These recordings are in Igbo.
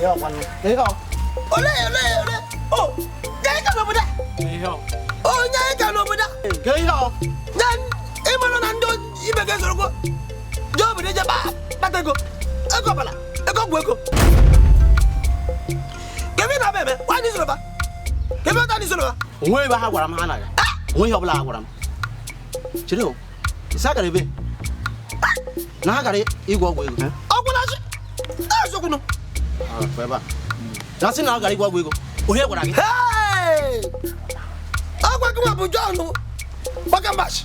Ole ole ole. Oh, nye ka n'obodo. Oh, nye ka n'obodo. Ke ihe ọ? Nye ịmara na ndị ibe gị esorokwo. Jee obodo ije kpata ego. Ego ọbala, ego ọgwụ ego. Kebe na ebe, nwaanyị soro ba. Kebe ọta soro ba. Onwe ebe ha gwara m ha na ya. Onwe ihe ọbụla ha gwara m. Chere o. Isi gara ebe. Na ha gara ịgwọ ọgwụ ego. Ọgwụ na-achị. Eziokwu nụ. Ah, ebe a. Na sị na ha gara ịgwọ ọgwụ ego. Onye gwara gị? Hey! Ọgwa gị nwa bụ John Bakambash.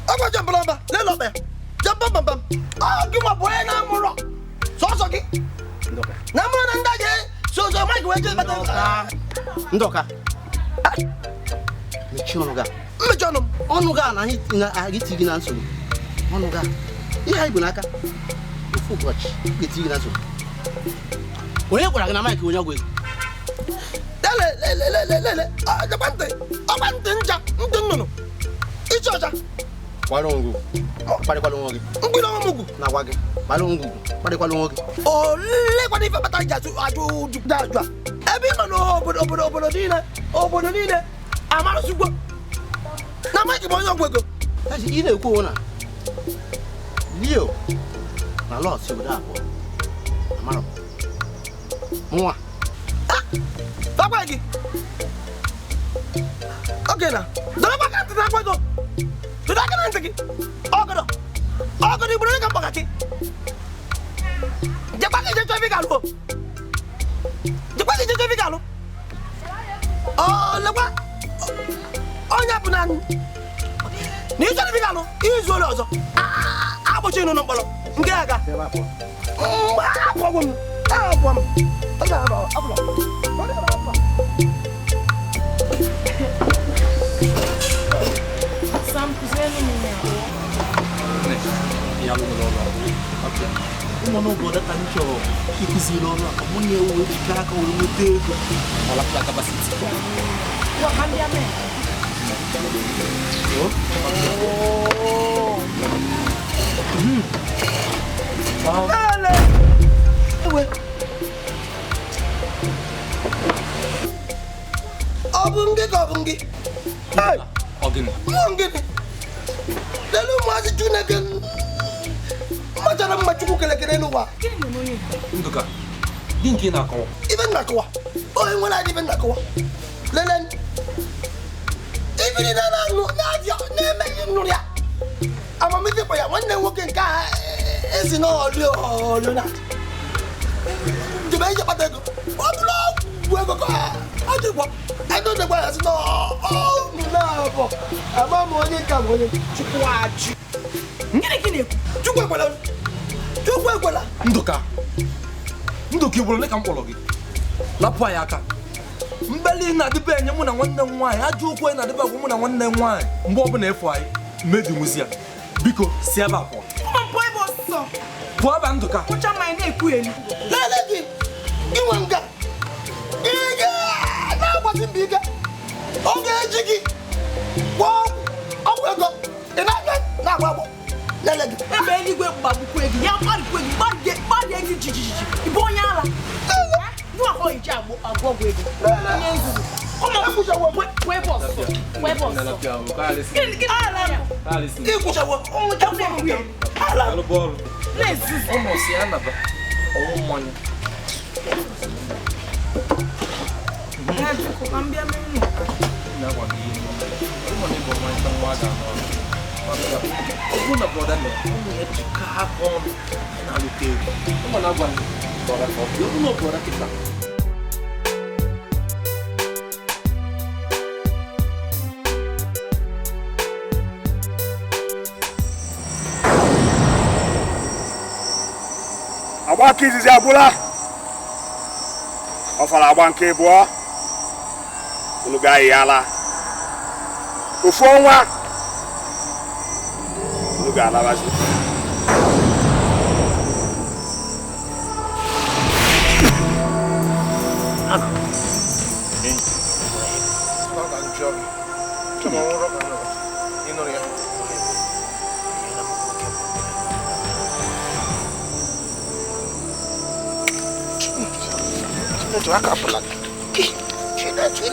Ọgwa John Balamba, lele ọkpa ya. John Bam Bam. Ọ gị nwa bụ onye na-amụrọ. Sọsọ gị. Na mụrụ na ndị a ga so so Mike wee jee bata. Ndọka. Mechie ọnụ gị a. Mmechi ọnụ m. Ọnụ gị a na anyị ti gị na nsogbu. Ọnụ gị a. Ihe anyị bụ n'aka. Ofu ụbọchị ga-eti gị na nsogbu. Onye gwara gị na Mike onye ọgwụ ego? Lele lele lele lele. Ọgba ntị. Ọgba ntị nja, ntị nnụnụ. Ichi ọcha. Kwara onwe gị. Kparịkwala onwe gị. Mgbiri ọnwa m ugwu. Na-agwa gị. Kparị onwe gị ugwu. Kparịkwala onwe gị. Ole kwana ife kpatara ji ajụ ajụ ajụ a? Ebe ị ma na obodo obodo obodo niile obodo niile amarụsịgwo na Mike bụ onye ọgwụ ego. Ị na-ekwu na Leo na Lot si obodo abụọ amarọ mụnwa. Agwa gị. Oge na dọrọ aka ntị na-agwa ego. Dọrọ aka na ntị gị. Ọgọdọ. Ọgọdọ igboro ka mkpọga gị. Jekwa gị jeje ebe ị ga-alụ. Jekwa gị jeje ebe ị ga-alụ. Ọ lekwa onye bụ na na ịchọrọ ebe ị ga-alụ izu ole ọzọ. Agbụchi ịnụ na mkpọrọ nke aga. Mgbe apụọgwụ m. Apụọ m. Ọ ga-abụ apụọ. Sam, kụziere m ihe a. Ụmụ n'obodo ka m chọrọ ịkụziri ọrụ a ka mụ na ewu ejikọ aka were nweta ego. Ka ndị amị. Ele! Ewe! Ọ bụ ngị ka ọ bụ ngị? Ọ gịnị? Mụ ngịnị? Lele ụmụazị Chineke machara mma Chukwu kelekere n'ụwa. Ndụka, gị nke ị na-akọwa? Ife m na-akọwa. Onye nwere anyị ife m na-akọwa. Lele ife niile na-aṅụ na-abịa na-eme ihe nụrụ ya. Amamife kwa ya nwanne nwoke nke a esi n'ọlụ na jebe ije kpata ego. Ọ bụrụ ọgwụ ego ka ọ dịkwa. Ego dịkwa ya si n'ọnụ na-abọ. Ama m onye nka m onye Chukwu achị. Gịnị ka ị na-ekwu? Chukwu ekwela. Chukwu ekwela. Ndụka. Ndụka igboro ole ka m kpọrọ gị? Lapụ anyị aka. Mbeli na-adịbe enye mụ na nwanne m nwaanyị, ajọ okwu anyị na-adịbe agwa mụ na nwanne m nwaanyị. Mgbe ọbụla efu anyị, mmebi nwụzi ya. Biko, si ebe a pụọ. Pụọ ebe ọsọ. Pụọ ebe Ndụka. Kụcha mmanya na-ekwu elu. Lele gị, gị nwe nga. Ị ga-agbasi mbọ ike. Ọ ga-eji gị gwọọ ọgwụ ego. Ị na-aga na-agba agbọ. Lele gị. Ebe eluigwe gbagbukwe gị, ya mgbarikwe gị, gbarie gị jijiji. Ị bụ onye ala. Gị nwa ka ọ ji agwọ ọgwụ ego. Onye nzuzu. Pụọ ebe ọsọ. Pụọ ebe ọsọ. Gịnị ala m? Ịkwụchawo. Ala. Na-ezuzu. Ụmụ si ya naba. Ọnwụ mmanya. Biko, ka m bịa mee nnọkọ. Na-agwa gị ihe. Ụmụ na ịbụ mmanya nwa ga-anọ. Ọ na brọda na ụmụ ya jikọ aka ọnụ na-alụta ego. Ụmụ na-agwa m brọda ka ọ bụ ụmụ brọda kịta. Agba nke izizi agwụla. Ọ fọrọ agba nke abụọ. Unu ga-ayịala. Ofu ọnwa unu ga-alabazi. Chineke aka apụla gị. Chineke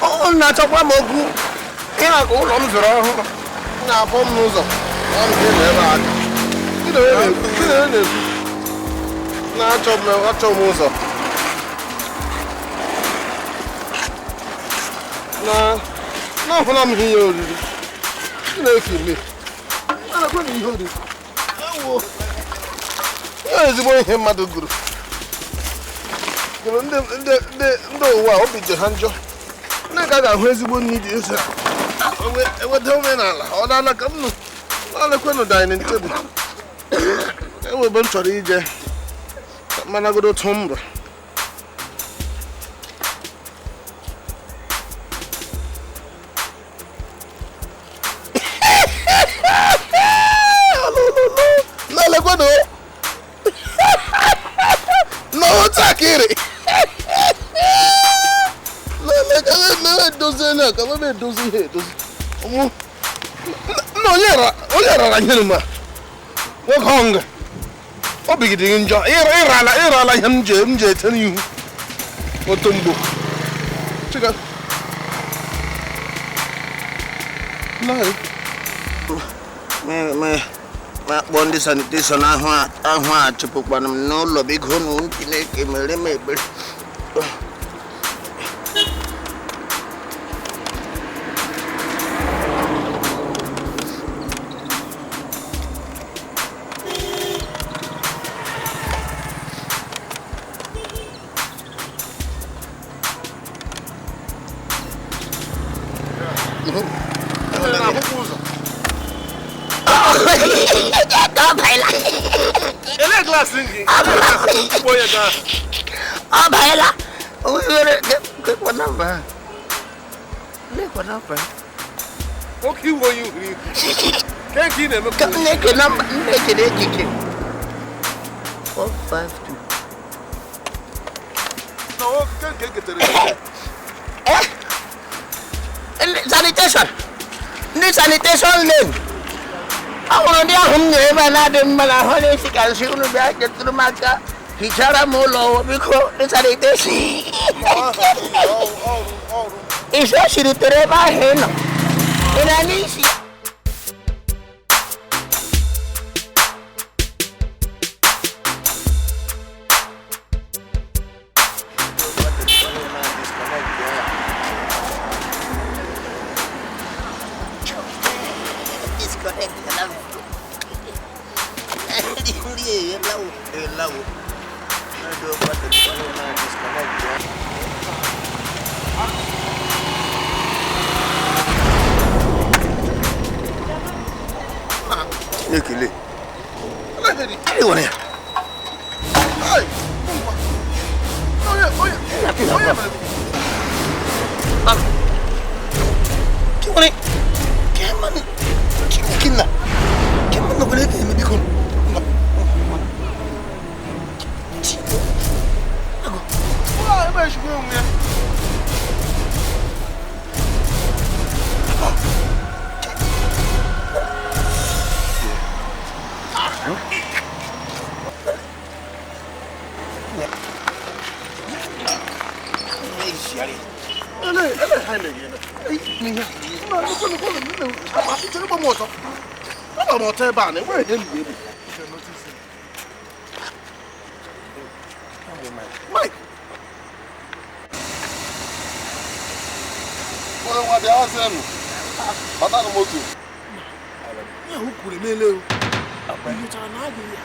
Ọ na-achọkwa m okwu ịhụ ụlọ m zụrụ ọhụrụ na-afọ m n'ụzọ na-achọ m ụzọ na-ahụla m ihe oriri na-eke ime ihe oriri ezigbo ihe mmadụ gụrụ ndị ụwa obi dị ha njọ ndị ka ga-ahụ ezigbo nri dị nsọ enweta omenala ọ na-ala ka m na-alekwenụ dainin tebụl enwe ebe m chọrọ ije managodo tụmbra na-alekwenụ n'otakịrị nna onye rara nyere m a nwoke ọnga obi gị dị njọ ịrala ihe m ji ete n'ihu otu mgbo chika ma kpọọ ndị saniteshọn ahụ a chụpụkwana m n'ụlọ biko na Chineke mere m ekpere. Sanitation. Ndị sanitation lane. Ọ hụrụ ndị ahụ m nyere ebe a na-adị mma na ahụ na-esi ka nsị unu bịa chetụrụ m aka hichara m ụlọ biko ndị sanitation. Isi o siri tere ebe ahụ ị nọ. Ị na-anụ isi? Mike. Nwa bịa ọsịnụ. Bata na moto. Ya o kwuru emele o. Nyochara na agụ ya.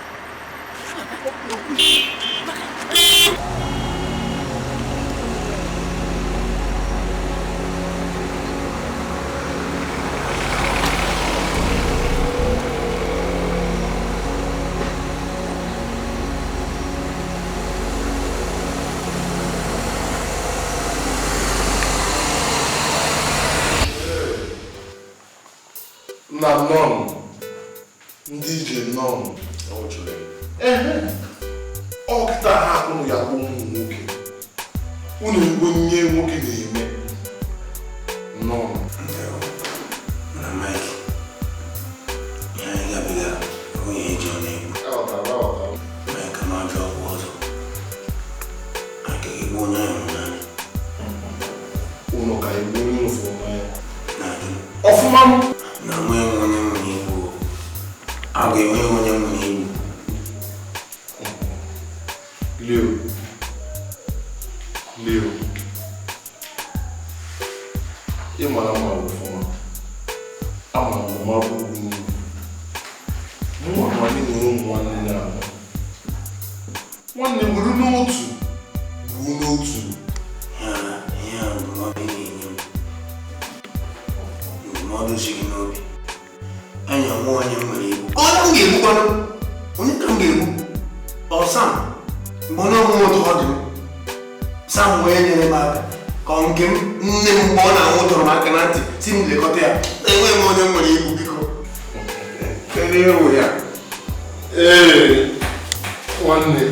Na nọn ndị ije nọn ọkịta ha akụnụ ya bụ ụmụ nwoke unu igbo nye nwoke na-eme nọn. Na Mike, ihe anyị gabiga onye eji ọ na-egbu Mike ma ajọ ọgwụ ọzọ aka egbu onye ahụ n'anya ụnụ ka egbu onye ụfụ n'anya na-ajụ ọfụma m na enweghị onye nwere igbu a ga-enwe onye nwere igbu. Leo, Leo, ị mara mma ọfụma, amara m ma bụ ugwu mụ ama anyị nwere ụmụ nwanne ahụ nwanne wuru n'otu gwuo n'otu. Ihe a ndụmọdụ ị na-enye m ndụmọdụ si gị n'obi anya nwa onye m nwere igbu onye m ga-egbukwanụ onye ka m ga-egbu ọ Sam mgbe onye ọmụmụ otu ọ dị m Sam wee nyere m aka ka ọ nke m nne m mgbe ọ na-anwụ tọrọ m aka na ntị si m lekọta ya enweghị m onye m nwere igbu biko kedu ewu ya. Ee nwanne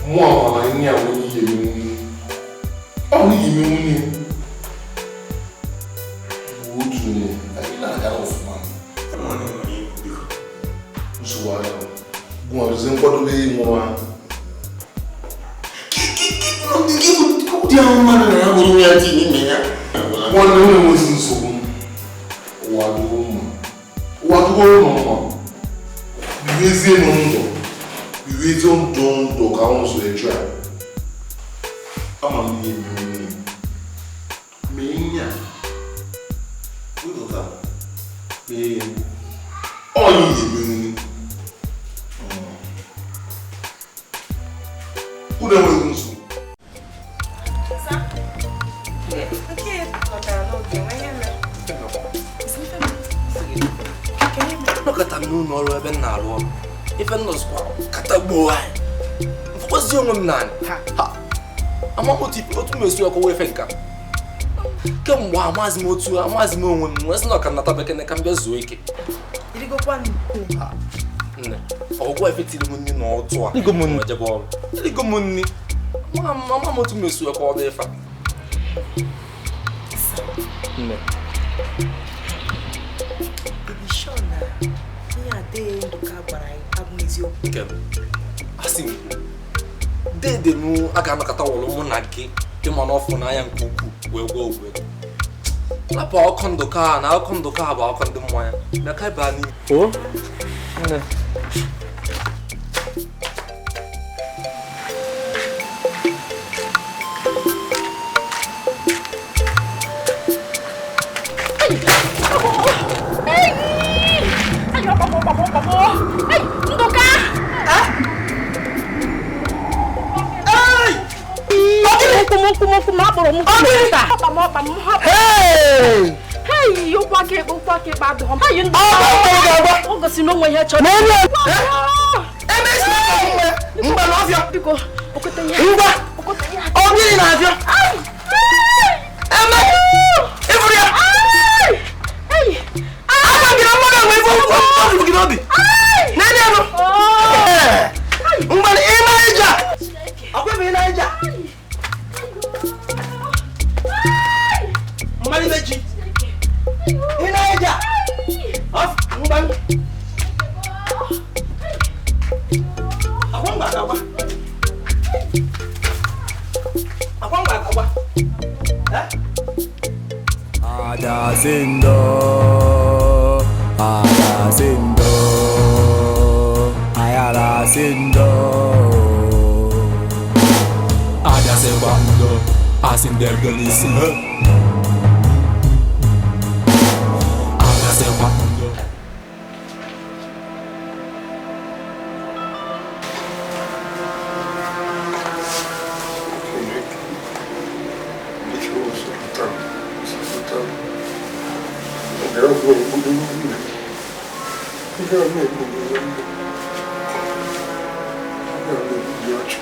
mụ amara ihe a onye ihe emenwu ọ bụ ihe emenwu bụ otu onye anyị na-aga ọfụma nsogbu ahụ gụnwazie nkwadobe ịnwụrụ ahụ nwanne m enwezi nsogbu ụwa dụgo mma ụwa dụgo ụlọ mma biwezie nụ ndụ biwezie ndụ ndụ ka ụnụ so echu a ama m ihe emenwu mee ihe a wepụta mee ihe onye ihe emenwu unu enweghị nsogbu. Nọkọta m n'ụlọ ọrụ ebe m na-arụ ọrụ ife nnọzikwa katagbuo anyị mfụkwazi onwe m naanị ha ama m otu m esi ọkọwa efe nka kemgbe amazi m otu amazi m onwe m nwesị na ọka nnata bekene ka m bịa zuo ike nne ọgwụgwọ efe tiri m nri n'ọtụ a erigo m nri ejebe ọrụ erigo m nri ama m otu m esi ọkọwa bụ ife nne. Nke asị m dede m a ga-anakọta wọlụ mụ na gị ịma n'ọfụ n'anya nke ukwuu wee gwọọ ogwu ego lapụ akụkọ ndụka a na akụkọ ndụka a bụ akụkọ ndị mmanya bịa ka baa n'ime. O nne Hey, you walk it, walk it, bad home. Hey, you know, Na-egbu ọchụ.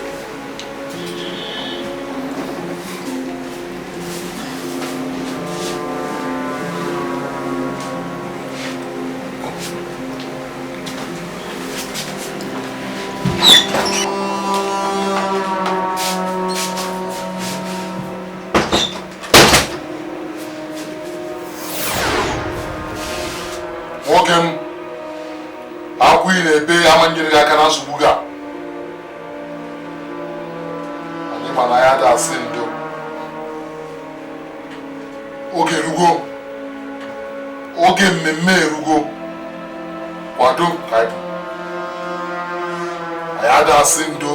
Nwoke m, akwụ ị na-ebe amanyere gị aka na nsogbu gị a. Anyị ma na ya dị asị ndo. Oge erugo, oge mmemme erugo, kwado ka anyị pụ. Anyị ada asị ndo.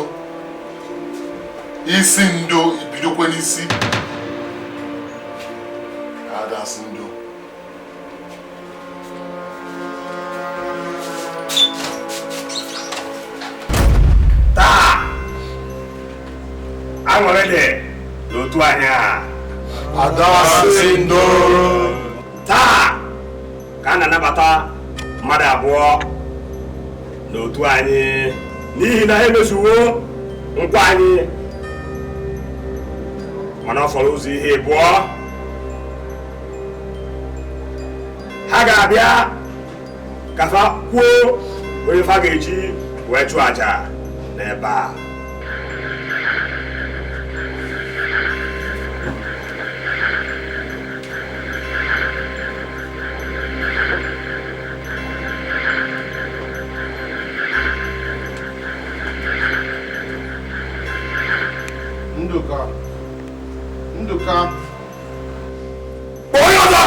Isi ndo ibidokwe n'isi. Anyị ada asị ndo. Taa aṅụrị dị n'otu anyị a. Ada asị ndo. Taa ka a na-anabata mmadụ abụọ n'otu anyị n'ihi na ha emezuwo nkwa anyị, mana ọ fọrọ ụzọ ihe abụọ. Ha ga-abịa ka fa kwuo onye fa ga-eji wee chụọ aja n'ebe a. Ndụka, Ndụka. Onye ọzọ!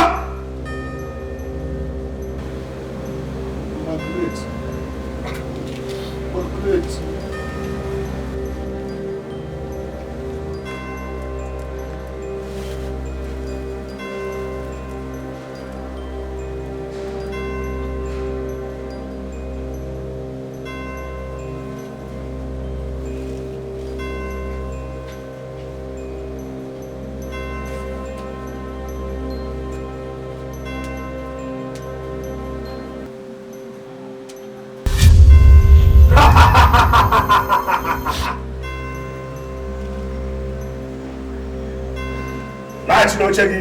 Margaret, Margaret. Laghachi n'oche gị.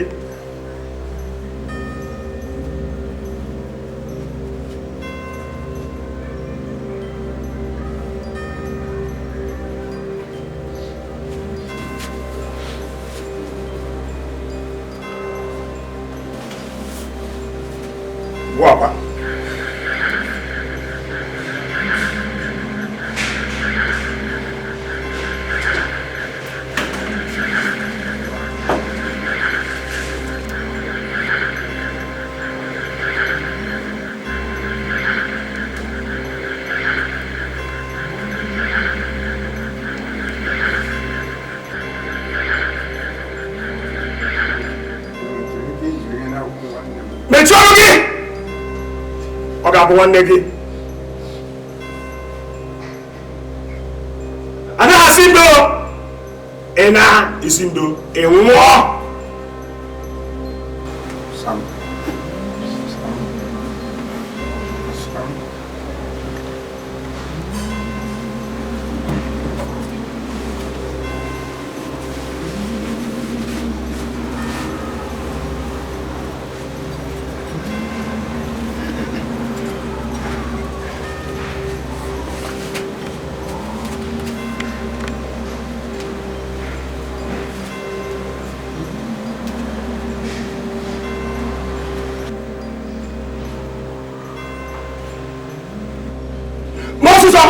Gbuo akwa. Mechie ọnụ gị! Ọ ga-abụ nwanne gị. Anaghị asị ndo. Ị na isi ndo, ị nwụọ. Sam. Sam. Sam. Ọsịsọ!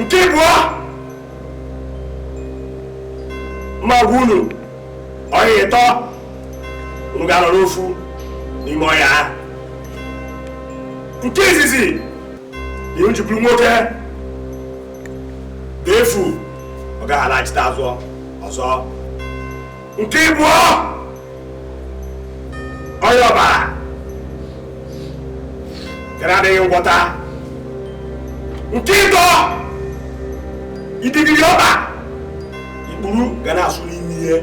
Nke ịbụọ. Mma agwa unu ọya ịtọ unu ga-anọ n'ofu n'ime ọya ahụ. Nke izizi ihu jiburu nwoke ga-efu, ọ gaghị alaghachite azụ ọzọ. Nke ịbụọ, ọya ọbara nke na-adịghị ngwọta. Nke ịtọ, idigiri ọba ikpuru ga na-asụ n'ime ihe.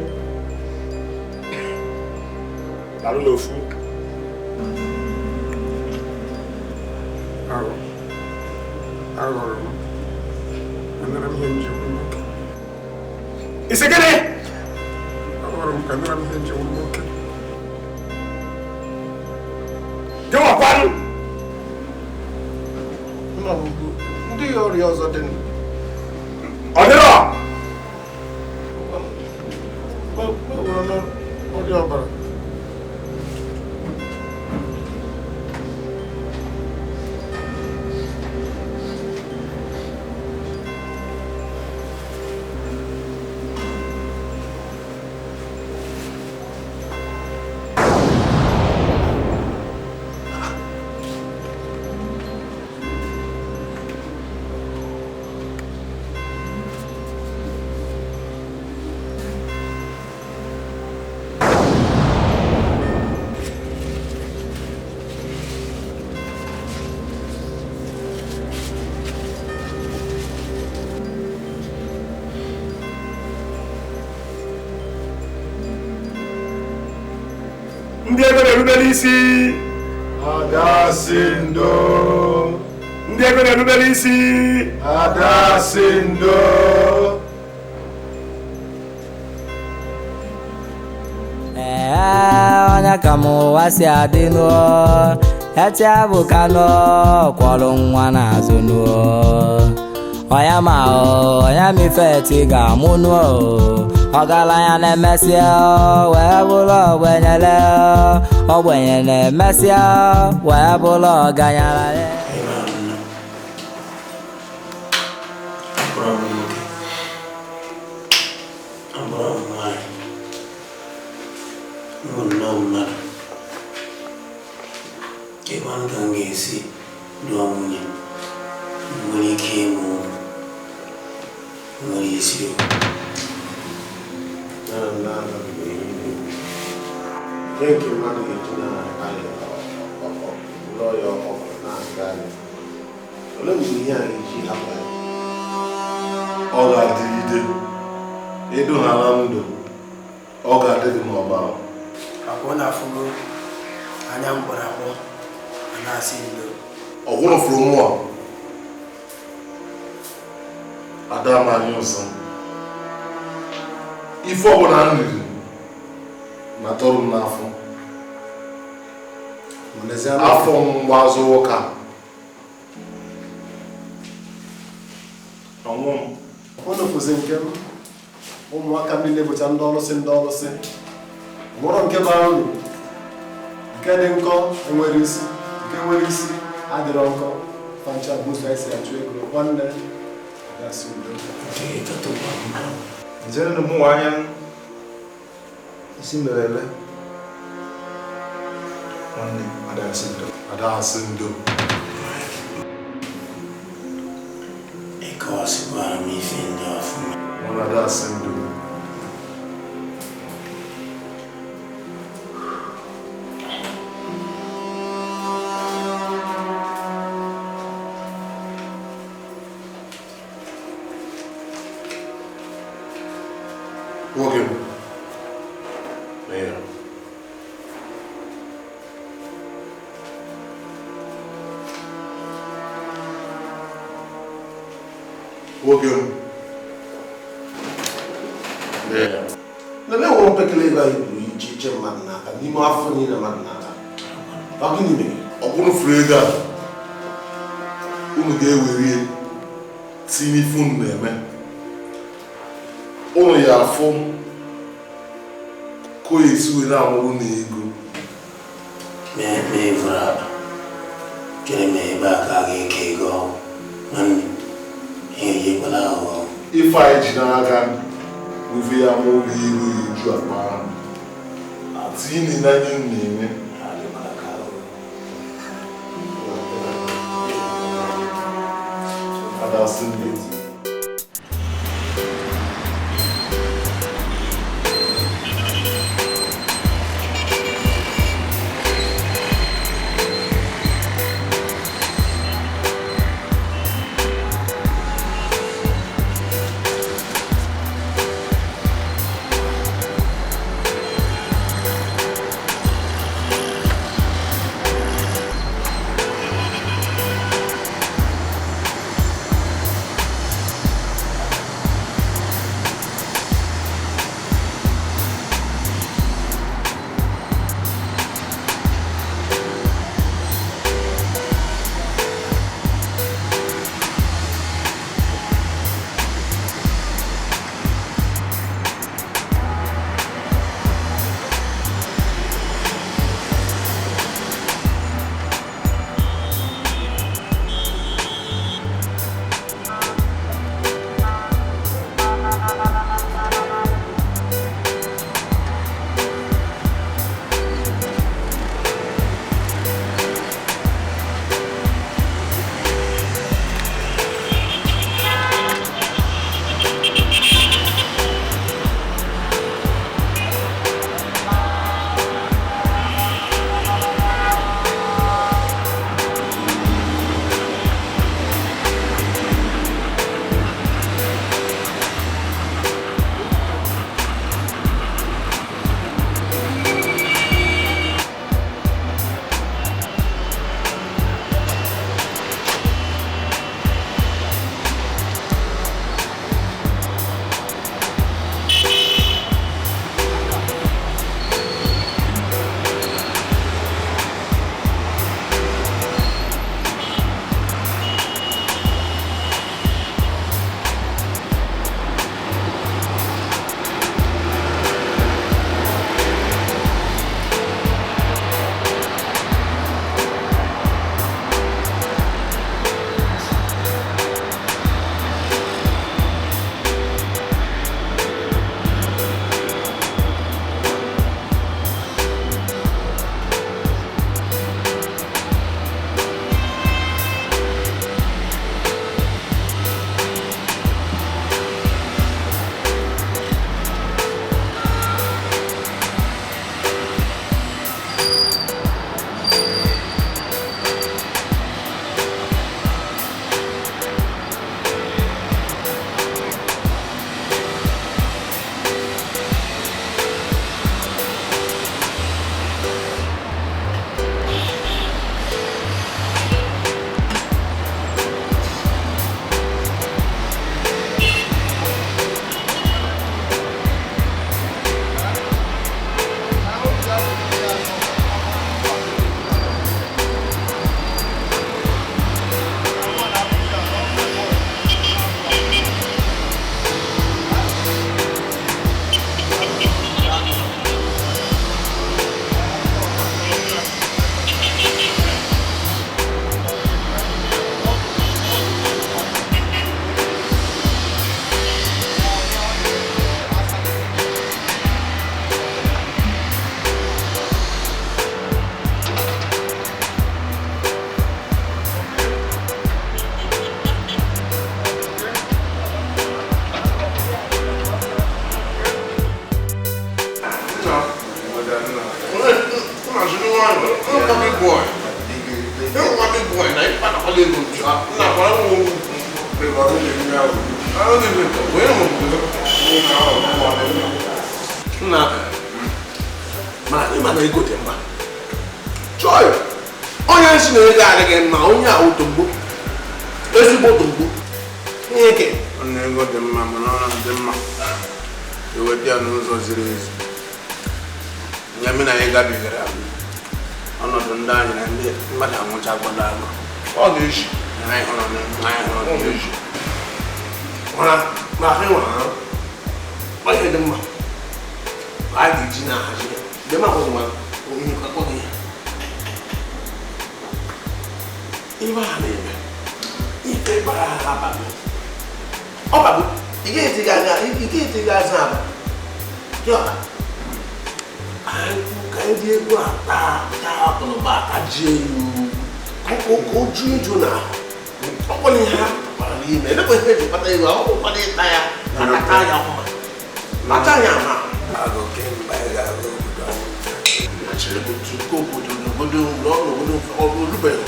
Larụ n'ofu. Aghọrọ m. Anara m ihe m ji wụrụ nwoke. Isi gịnị? Aghọrọ m ka anara m ihe m ji wụrụ nwoke. Gịnwakwanụ? Nna m ukwu, ndị ọrịa ọzọ dị Ọ dịrọ? Ọrịa ọbara. Ndị ego na-erubere isi. Ada sị ndo. Ndị ego na-erubere isi. Ada sị ndo. Ee, onye ka m ụwa si adị nụọ, eti abụ ka nụọ, kwọrọ nwa n'azụ nụọ. Ọya ma ọya mifeti ga-amụ nụọ, ọgaranya na-emesịa wee bụrụ ogbenyere, ogbenye na-emesịa wee bụrụ ọgaranya. Abụrụ m nwaanyị, m bụ nnọọ mmadụ. Ịgwa m ka m ga-esi lụọ nwunye, m nwere ike ịmụ ụmụ, m nwere isi okwu. Nke nke mmadụ ga-eji na-arịa ọrịa ọbara na-aga anya. Olee mgbe ihe a ga-eji hapụ anyị? Ọ ga-adịgide. Ịdụ ha na ndụ, ọ ga-adị gị n'ọbara. Akwọ na-afụgo anya m kpọrọ akpọ, a na-asị ndo. Ọ gwụrụ fụrụ mụa. Ada m anya ụzọ. Ife ọbụla m riri na-atọrọ m n'afọ. Afọ mgbazụ ụka. Ọnwụ m. Unu fụzi nke m, ụmụaka niile bụcha ndị ọlụsị ndị ọlụsị. Nwụrụ nke bara uru, nke dị nkọ enwere isi, nke nwere isi adịrọ nkọ. Fancha bụ ụzọ anyị si achụ ego. Nwanne gasị udo. Nzere mụ anya isi mere ele. Nwanne, ada asị ndo. Ada asị ndo. Ịkọwasịkwara m ife ndị ọfụma. Nwanne, ada asị ndo. Nwoke m. Mee ya. Nwoke m. Mee ya. Lelee nwere mpekele ego anyị buru iche iche mmadụ n'aka n'ime afọ niile mmadụ n'aka. Ọ gịnị mere? Ọ bụrụ furu ego a, unu ga-ewere ihe tinye n'ife unu na-eme. Unu ya afụ ka o esi were anwụrụ na ego. Mee vụrụ akpa. Gịnị mere ebe a ka a ga-eke ego ọgwụ? Nwanne, ihe eyikwala aghụghọ. Ife anyị ji n'aka Ife ya ma obi ego ya eju akpa ahụ. Atinye n'anya m na-eme. Adasị ndị. Ị ga-eti gị anya, ị ga-eti gị azụ aba. Diọkpa, anyị ka ndị ego a taa taa akụnụba aka ji elu ka o ju eju na ọ bụla ihe ha takwara n'ime elekwa ihe eji kpata ego ọ bụkwana ịta ya akata ya ọma mata ya ama Agụ kemgbe anyị ga-aga obodo achịrị bụ tupu obodo n'obodo n'obodo olubeghị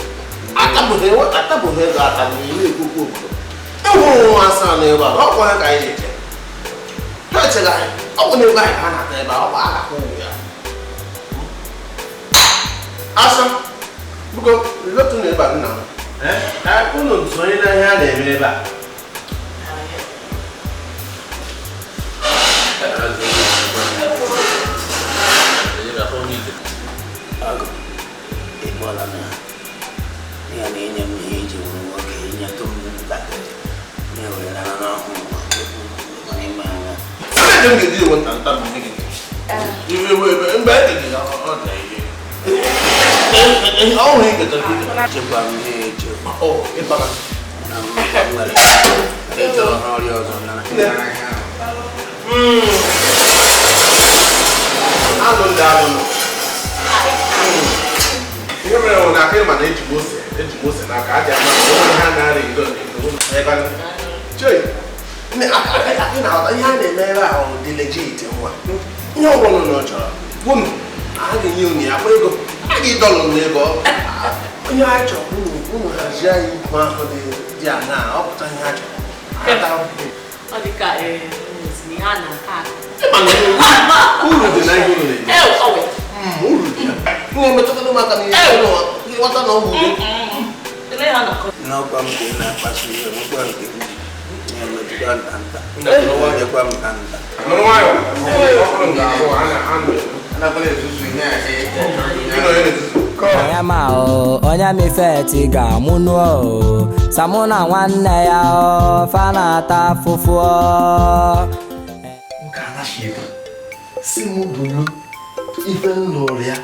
atabụghị atabụghị ego ata n'ile ekwukwu obodo enwere nwa asaa n'ebe a ọ kwa ha ka anyị na-eche ha echeghị anyị ọ bụ n'ebe anyị ka ha na-ata ebe a ọ bụ a ga-akwụ ụgwọ ya asa biko letu na ebe a nna m Unu sonye na ihe a na-eme ebe a. Agụ, ị kpọla na ya na-enye m ihe iji wuru nwoke inyetụ m ntakịrị na-ewere na n'ọhụụ n'ime anya. Ebe m ga-eji ewe nta nta bụ gịnị? Iwe ewe ebe mgbe e dịghị ya ọ dị ihe. Ọ hụrụ iketa Chekwa m ihe echekwa. Ọ ịbara. Na m nwere ịchọrọ n'ọrịa ọzọ na Anụ ndị anụ nọ. Ihe mere bụ na aka ịma na eji m ose eji m ose n'aka adị ama na onwe ha na-arịa iro ebe a. Chei, nne aka aka ị na-aghọta ihe a na-eme ebe ahụ dị legit nwa. Ihe ọ bụla unu chọrọ, gwunu, a ga-enye unu ya kwa ego. A ga-edọlụ m n'ebe ọ. Onye anyị chọrọ unu unu hazie anyị ikwu ahụ dị dị aṅaa, ọ pụta ihe a chọrọ. Ọ dị ka ihe a na-aka aka. Ịma na uru dị na ihe unu na-eme. Ee, ọ wee. Uru dị ya. Na-emetụta m aka n'ihe ịghọta na ọ bụ udo. Ele ha na-akọ. N'ọkwa m ka ị na-akpasu iwe, nwekwa nke m ji na-emetụta ntanta. Nyekwa m ntanta. Nụrụ nwayọọ, ọ bụrụ nke abụọ, a na-anụ. Anakwala ezuzu ihe a Gị na onye na-ezuzu. Onye ma o, onye m ifeti ga-amụ nụ o. Samụ na nwanne ya o, fa na-ata afụfụ o. Nke a na-achị si m bulu ife m lụrụ ya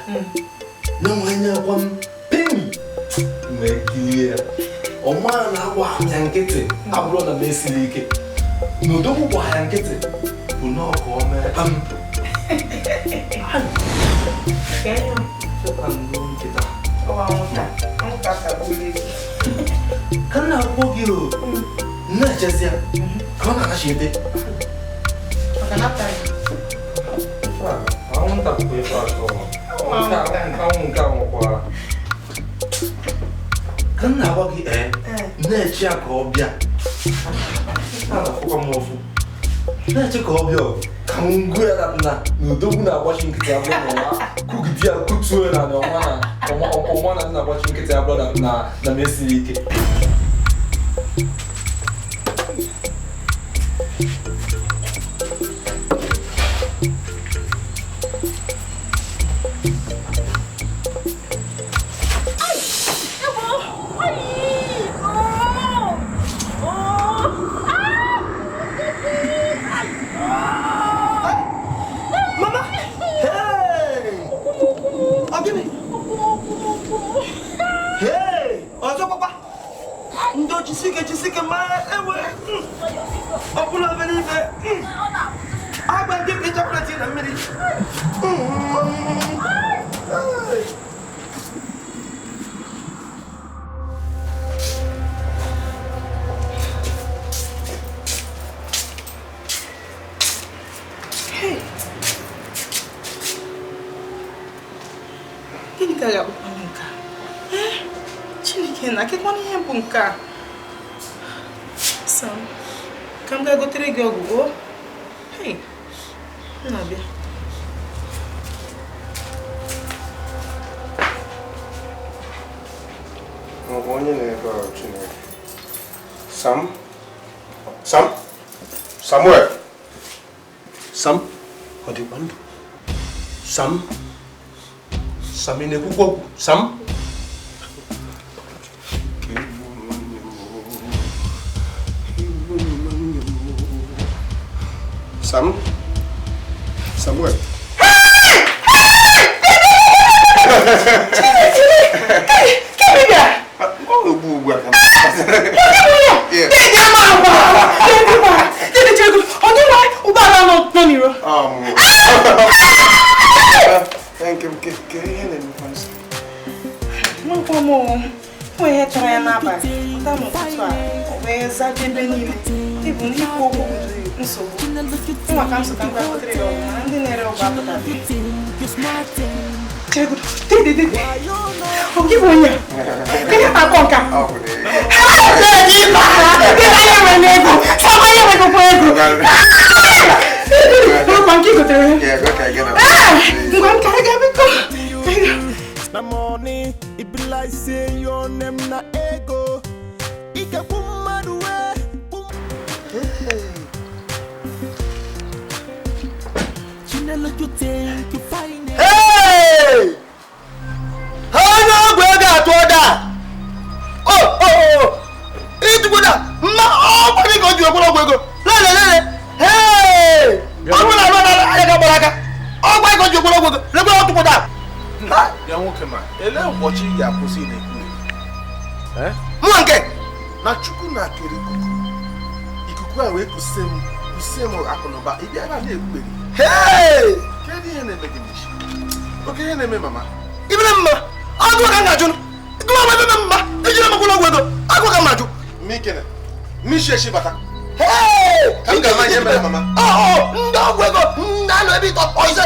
na nwanye akwa m pim wee kirie ya ọma na-agba anya nkịtị abụrụ na m esiri ike na odogwu gba ya nkịtị bụ na ọka o mee kpam. Ka m na-akpọ gị o na-echezi ya ka ọ na-anachi ete. Anwụnta bụkwa ife atọ. Anwụ nke a nwekwara. Ka m na-agwa gị ee, na-eche ya ka ọ bịa. A na-afụkwa m ụfụ. Na-eche ka ọ bịa ọ, ka m gụọ ya na n'odogwu na-agbachi nkịtị abụọ n'ụwa kugide ya kutuo ya na ọnwa na ọnwa na na-agbachi nkịtị abụọ na na m esiri ike. Gịnị ka ga-abụkwanụ nke a? Chineke na akịkwanụ ihe bụ nke a? Sam, ka m gaa gotere gị ọgwụ o. Hey, m na-abịa. Ọ bụ onye na-ebe a Chineke. Sam? Sam? Samuel? Sam? Ọ dịkwa ndụ? Sam? Sam ị na-ekwukwa okwu? Sam? Sam? Samuel? Ọ ugbu a ka m. Yeah. Amakwa m o ihe chọrọ ya n'abalị pụta n'ụtụtụ a o wee zaje ebe niile ịbụ ikwu okwu bụdụrụ nsogbu nwa ka m so ka m gaa gotere ya ọgwụ mana ndị na-ere ọgwụ apụtabeghị. Ọ gị bụ onye a? Ihe na-akọ nka? Na money, it be like say your name na ego. Ike mmadụ we. Hey! Onye ọgwụ ego atụọ da! Oh oh! Ịtụkwuda mma ọgwụ dị ka o ji okwuru ọgwụ ego. Lele lele! Hey! Ọgwụ na-arụ na anya ka gbara aka. Ọgwụ ego ji okwuru ọgwụ ego. Lekwe ọtụkwuda. Ya nwoke ma, elee ụbọchị ị ga-akwụsị ị na-ekwu ekwu? Mụnwa nke? Na Chukwu na-akere ikuku. Ikuku a wee kusie m akụnụba, ị bịa na na-ekwugheri. Hey! Kedu ihe na-eme gị n'isi? Oke ihe na-eme mama? Ibere mma, agụụ ka m ga-ajụ. Gụwa m ebe mma, ejiri m akwụrụ ọgwụ ego, agụụ ka m na-ajụ. Mikene, mishi eshi bata. Hey! Ka m ga-ama ihe mere mama. Ọ ndị ọgwụ ego ndị anọ ebe ịtọ ise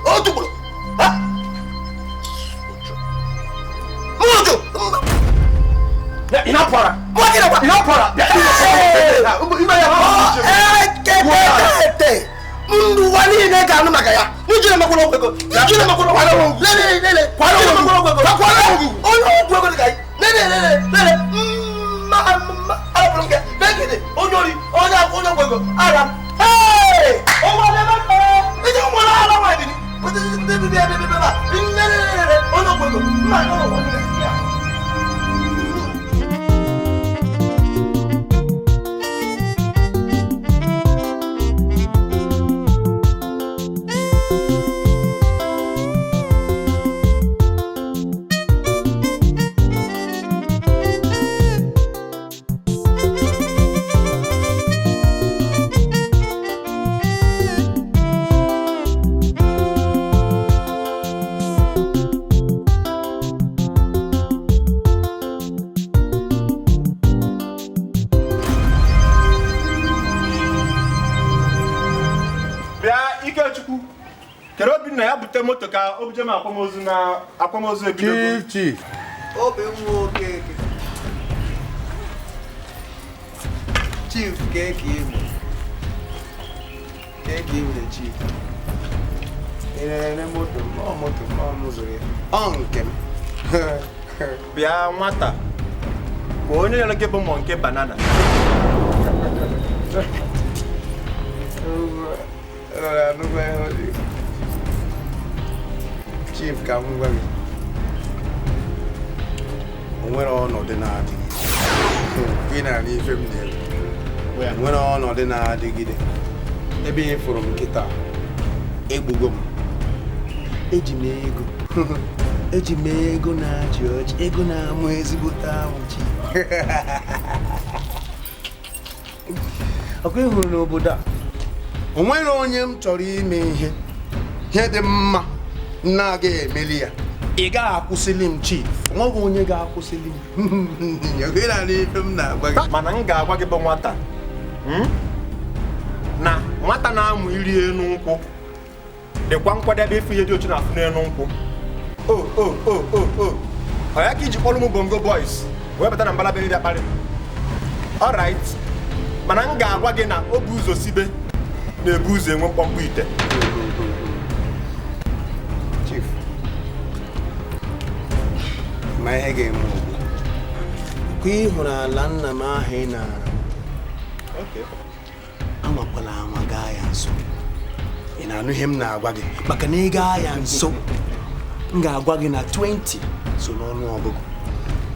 otu ugboro. Mụjụ! Ị na-apụara? Mụ gị nakwa! Ị na-apụara? Ekekete! Ndụ ụwa niile ga-anụ maka ya. Ijiri makwụrụ ọgwụ ego. Ijiri makwụrụ ọgwụ ego. Lele lele. Kwara ọgwụ ego. Kwara ọgwụ. Onye ọgwụ ego dị ka anyị. Lele lele lele. Mma mma. Arapụrụ m gị. Megide onye ori onye ọgwụ ego. Ara m. Hey! Ụwa na-eme mma. Iji nwere ara nwaanyị dị. Ndị bi bịa bịa bịa bịa. Lele lele onye ọgwụ ego. Mma onye ọgwụ ego. Moto ka obuje m akwamozu na akwamozu ebidogo. Chief. Obi nwa Okeke. Chief keke ime. Keke ime chief. Ị na-ere moto m, ọ moto m, ọ m zụrụ ya. Ọ nke m. Bịa nwata. Ka onye nyere gị bụ mọ nke banana. Chief ka m gwa gị o nwere ọnọdụ na-adịgide ị na-anụ ife m na-ekwu o nwere ọnọdụ na-adịgide ebe ị fụrụ m nkịta egbugo m eji m ego eji m ego na-achị ọchị ego na-amụ ezigbote amụ chi ọkwa ị hụrụ n'obodo a o nwere onye m chọrọ ime ihe ihe dị mma na-agaghị emeli ya ị gaghị akwụsịlị m chief nweghị onye ga-akwụsịlị m ife m na-agwa gị mana m ga-agwa gị bụ nwata na nwata na-amụ iri enu nkwụ dịkwa nkwadebe ịfụ ihe dị otu na-afụ n'enu nkwụ o o o o o ọ ya ka iji kpọrọ m bongo boys wee bata na mbala be bịa kparị alright mana m ga-agwa gị na o bu ụzọ sibe na-ebu ụzọ enwe mkpọmkpọ ite. Chief, ma ihe ga-eme ugbu a ị hụrụ ala nna m ahụ ị nara anwakwala anwa gaa ya nso ị na-anụ ihe m na-agwa gị maka na ị gaa ya nso m ga-agwa gị na 20 so n'ọnụ ọgụgụ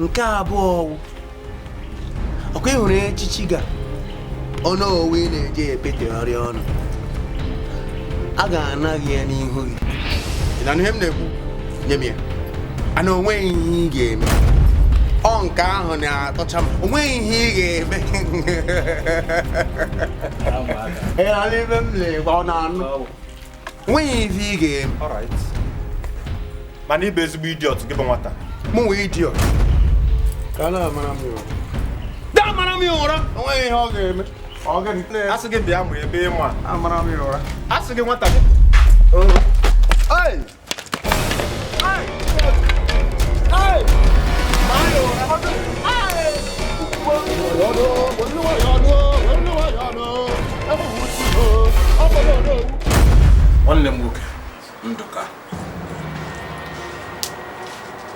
nke abụọ ọkwa ị hụrụ echichi ga ọnụ owe ị na-eje epetegharị ọnụ a ga-ana gị ya n'ihu gị ị na-anụ ihe m na-ekwu nye m ya ana onweghị ihe ị ga-eme ọ nke ahụ na-atọcha m onweghị ihe ị ga-eme ọ na-anụ onweghị ihe ị ga-eme mana ịbụ ezigbo idiot gị bụ nwata. Mụ nwee idiot. Ka na-amara m ya ụra. Da-amara m ya ụra. O nweghị ihe ọ ga-eme. Ọ ga-eme. Asị gị bịa mụ ebe ịma. Amara m ya ụra. Asị gị nwata gị. Hey! Hey! Hey! Nwanne m nwoke Ndụka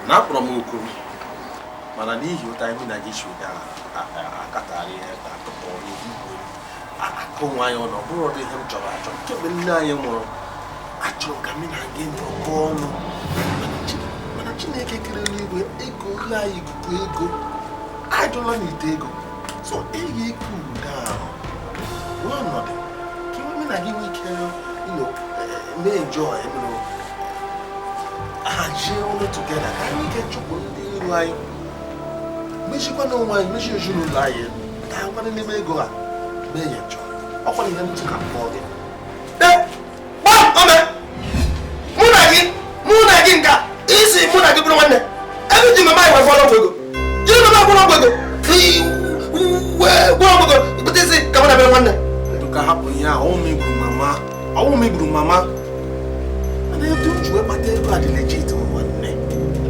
na-akpọrọ m oku mana n'ihi ụta anyị na gị si akatara ihe akụkọ akụ nwaanyị ọnụ ọ bụrụ ọdụ ihe m chọrọ achọ kemgbe nne anyị nwụrụ achọrọ ka m na gị nọkọ ọnụ mana Chineke kere n'igwe ego ụlọ anyị ikuku ego ajụla n'ite ego so eyi ego udo ahụ nwee ọnọdụ ka enwe na gị nwee ike mee enjoy hazie ụlọ together ka anyị ike chụpụ ndị iro anyị mechikwa na onwe anyị mechi ezinụlọ anyị ka akwana n'ime ego a mee ya chọọ ọkwa ihe ntụ ka mkpọ gị. Mụ na gị nka isi mụ na gị bụrụ nwanne ebe ji mama anyị wee gwọrọ ọgwụ ego jiri mama gwọrọ ọgwụ ego wee gwọrọ ọgwụ ego ikpete isi ka mụ na bịara nwanne. Ndụka hapụ ihe a ọnwụ m igburu mama mana etu m ji wee kpata ego a dị legit nwanne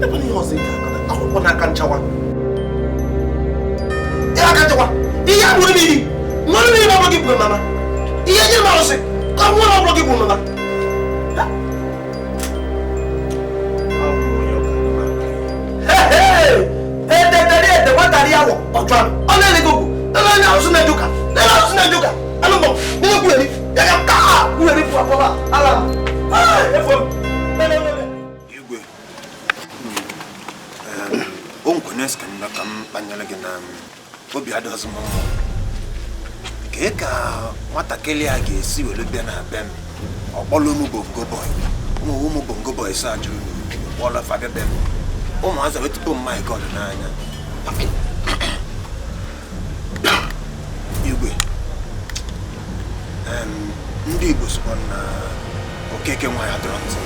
ebe na ihe ọzọ ị ga-akọta akwụkwọ n'aka nchawa ihe aka nchawa ihe a gburu m iyi nwere m iyi ọbụrụ gị gburu mama ihe nyere m arụsị ka ọ nwere ọbụrụ gị gburu mama. Igwe o nkwenye ka m ka m kpanyere gị na obi adịghịzị m mma kee ka nwatakịrị a ga-esi were bịa na be m ọ kpọrọ ụmụ bongo boy ụmụ bongo boy sa jụrụ kpọrọ fa bịa be m ụmụazị wee tupu my God n'anya. Igwe ndị Igbo sokwa na okeke nwaanyị adọrọ ntị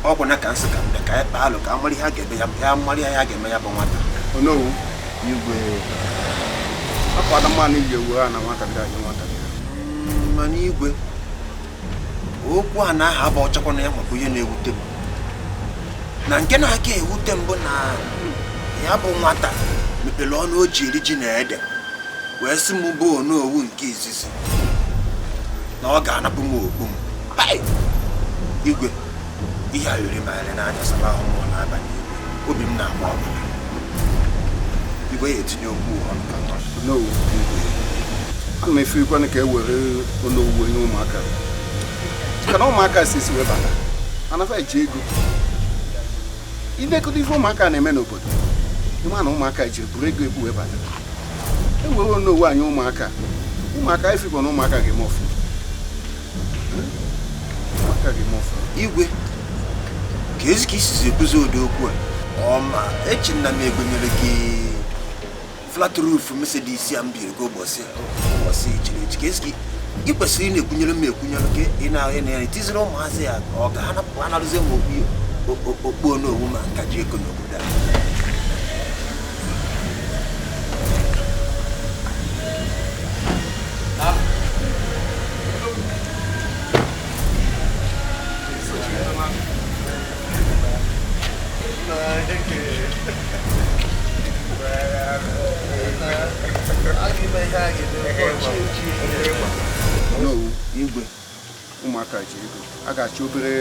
ọ bụ na ka nsị ka mbe ka anyị alụ ka amara ihe a ga-eme ya ya amara ihe a ga-eme ya bụ nwata. Onowu Igwe akwa adammanụ iji ewu ha na nwatakịrị anyị nwatakịrị mana Igwe okwu a na-aha bụ ọchakwa na ya maka ihe na-ewute m na nke na-aka ewute m bụ na ya bụ nwata mepere ọnụ o ji eri ji na ede wee sị m bụ onowu nke izizi na ọ ga-anapụ m okpu m. Igwe ihe a riri m anya saba ahụ mmụọ n'abalị obi m na-agba ọbara. Igwe ya etinye okwu ọnụ ka nọ. Onowu Igwe ana m efirikwana ka e were onowu onye ụmụaka ka na ụmụaka si esi wee bata anafa eji ego idekọta ife ụmụaka na-eme n'obodo ịma na ụmụaka ji buru ego ebu wee bata e were onowu anyị ụmụaka ụmụaka efirikwa na ụmụaka ga-eme ọfụma. Igwe ka ezi ka isizi ebuzi ụdị okwu a ọma echi nna m egonyere gị flat roof Mercedes a m biri gị ụbọchị echiri echi ka ezi ka ị kwesịrị ị na-ekwunyere m ekwunyere ka ị na-etiziri ụmụazị ya ọ ga ha narụzie m okpu onowu ma nka ji ego n'obodo a. Igwe ụmụaka ji ego a ga-achọ obere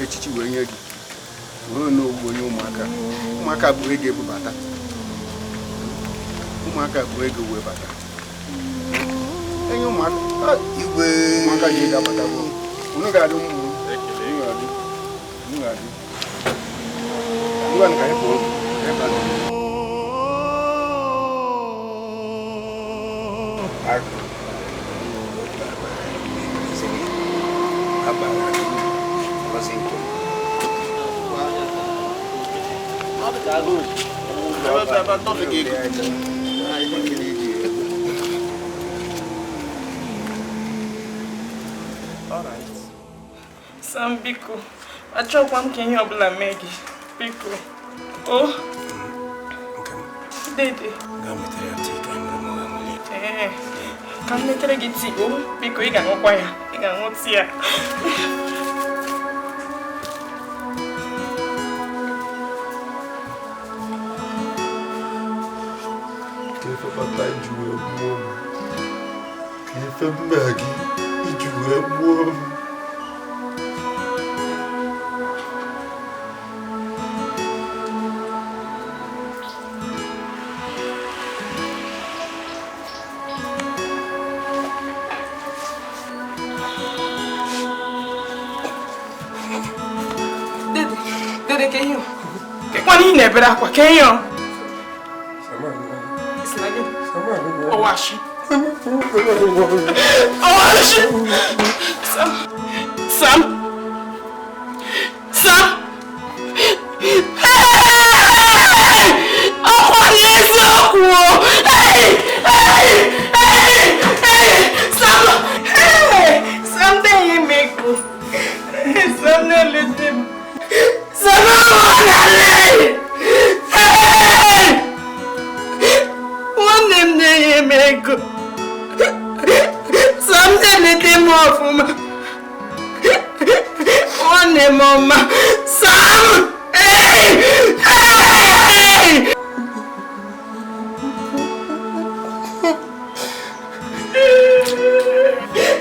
echichi wee nye gị were onowu onye ụmụaka ụmụaka buru ego ebubata ụmụaka buru ego wee bata enye ụmụaka Igwe ụmụaka ji ego abata bụ unu ga-adị ụmụ unu ga-adị ngwa ka anyị pụọ ebe a. Sam, biko, achọkwa m ka ihe ọbụla mee gị, biko. O. Dede. Gaa metere ya tii ka anyị mara ma ọ ga-aṅụli. Ee. Ka m metere gị tii o. Biko ị ga-aṅụkwa ya. Ị ga-aṅụ tii ya. Ka ife kpata iji wee gbuo m. Ka ife mma gị iji wee gbuo m. Dede, ke ihe? Kekwana ị na-ebere akwa, ke ihe? Isi na gịnị? Ọwashi. Ọwashi! Sam! Sam! Sam! Hey! Ọkwa n'eziokwu o! Hey! Hey! Hey! Hey! Sam! Hey! Sam na-enye m ego. Sam na-eleta m. Sam na-alị! Hey! Nwanne m na-enye m ego. Sam na-eleta m ọfụma. Nwanne m ọma. Sam! Hey! Hey!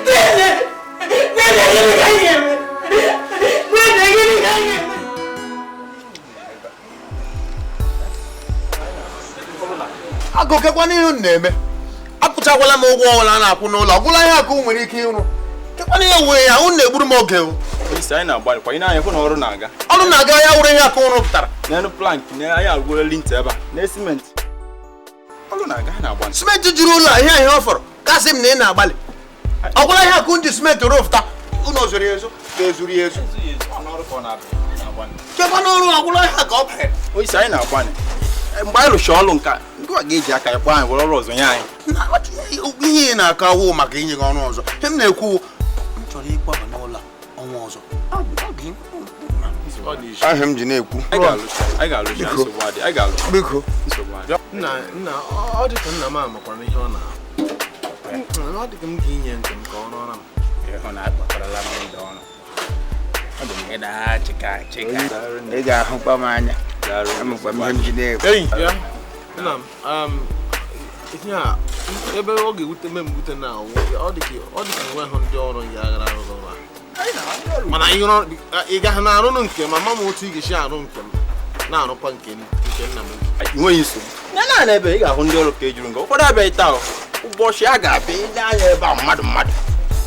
Dede! Dede, gịnị ka anyị ga-eme? Dede, gịnị ka anyị ga-eme? Agụkekwana ihe unu na-eme. Akwụchakwala m ụgwọ ọbụla a na-akwụ n'ụlọ. Ọ gwụla ihe akụ nwere ike ịrụ. Kekwana ihe wee ya, unu na-egburu m oge o. Isi anyị na-agbalị kwa ị na-anya hụ na ọrụ na-aga. Ọrụ na-aga ya wụrụ ihe akụ ụrụ pụtara. N'elu plank, na anyị arụgoro linta ebe a, na simenti. Ọrụ na-aga ha na-agbalị. Simenti juru ụlọ a, ihe ọ fọrọ. Kasị m na ị na-agbalị. Ọ gwụla ihe akụ ndị simenti rụpụta. Unu ozuru ya ezo, ka ezuru ya ezo. Kekwana ọrụ agwụla ihe ka ọ banyere. Isi anyị na-agbalị. Mgbe anyị rụchara ọrụ nka, ndị a ga-eji aka ya kpọọ anyị were ọrụ ọzọ nye anyị. Ihe ị na-akọ awụ maka inye gị ọrụ ọzọ. Ihe m na-ekwu, m chọrọ ịkwaba n'ụlọ ọnwa ọzọ. Ahụ m ji na-ekwu. Biko. Nna, ọ dị ka nna m amakwara ihe ọ na-arụ. Ọ dị ka m ga-inye ntị m ka ọ rụọra m. Ịhụ na akpọkọrọla m ndị ọrụ. Ọ dị m ịda chịka chịka. Ị ga-ahụkwa m anya. Amụkwa m ihe m ji na-ekwu. Nna m, ihe a ebe ọ ga-ewute m mwute na ọ dị ka enweghị ndị ọrụ ya aghara arụ ọrụ a. Mana ị gaghị na-arụnụ nke ma mama otu ị ga-esi arụ nke m na-arụkwa nke nna m. Enweghị nsogbu. Na naanị ebe ị ga-ahụ ndị ọrụ ka ejuru nga. Ụfọdụ abịaghị taa o. Ụbọchị a ga-abịa ile anya ebe a mmadụ mmadụ.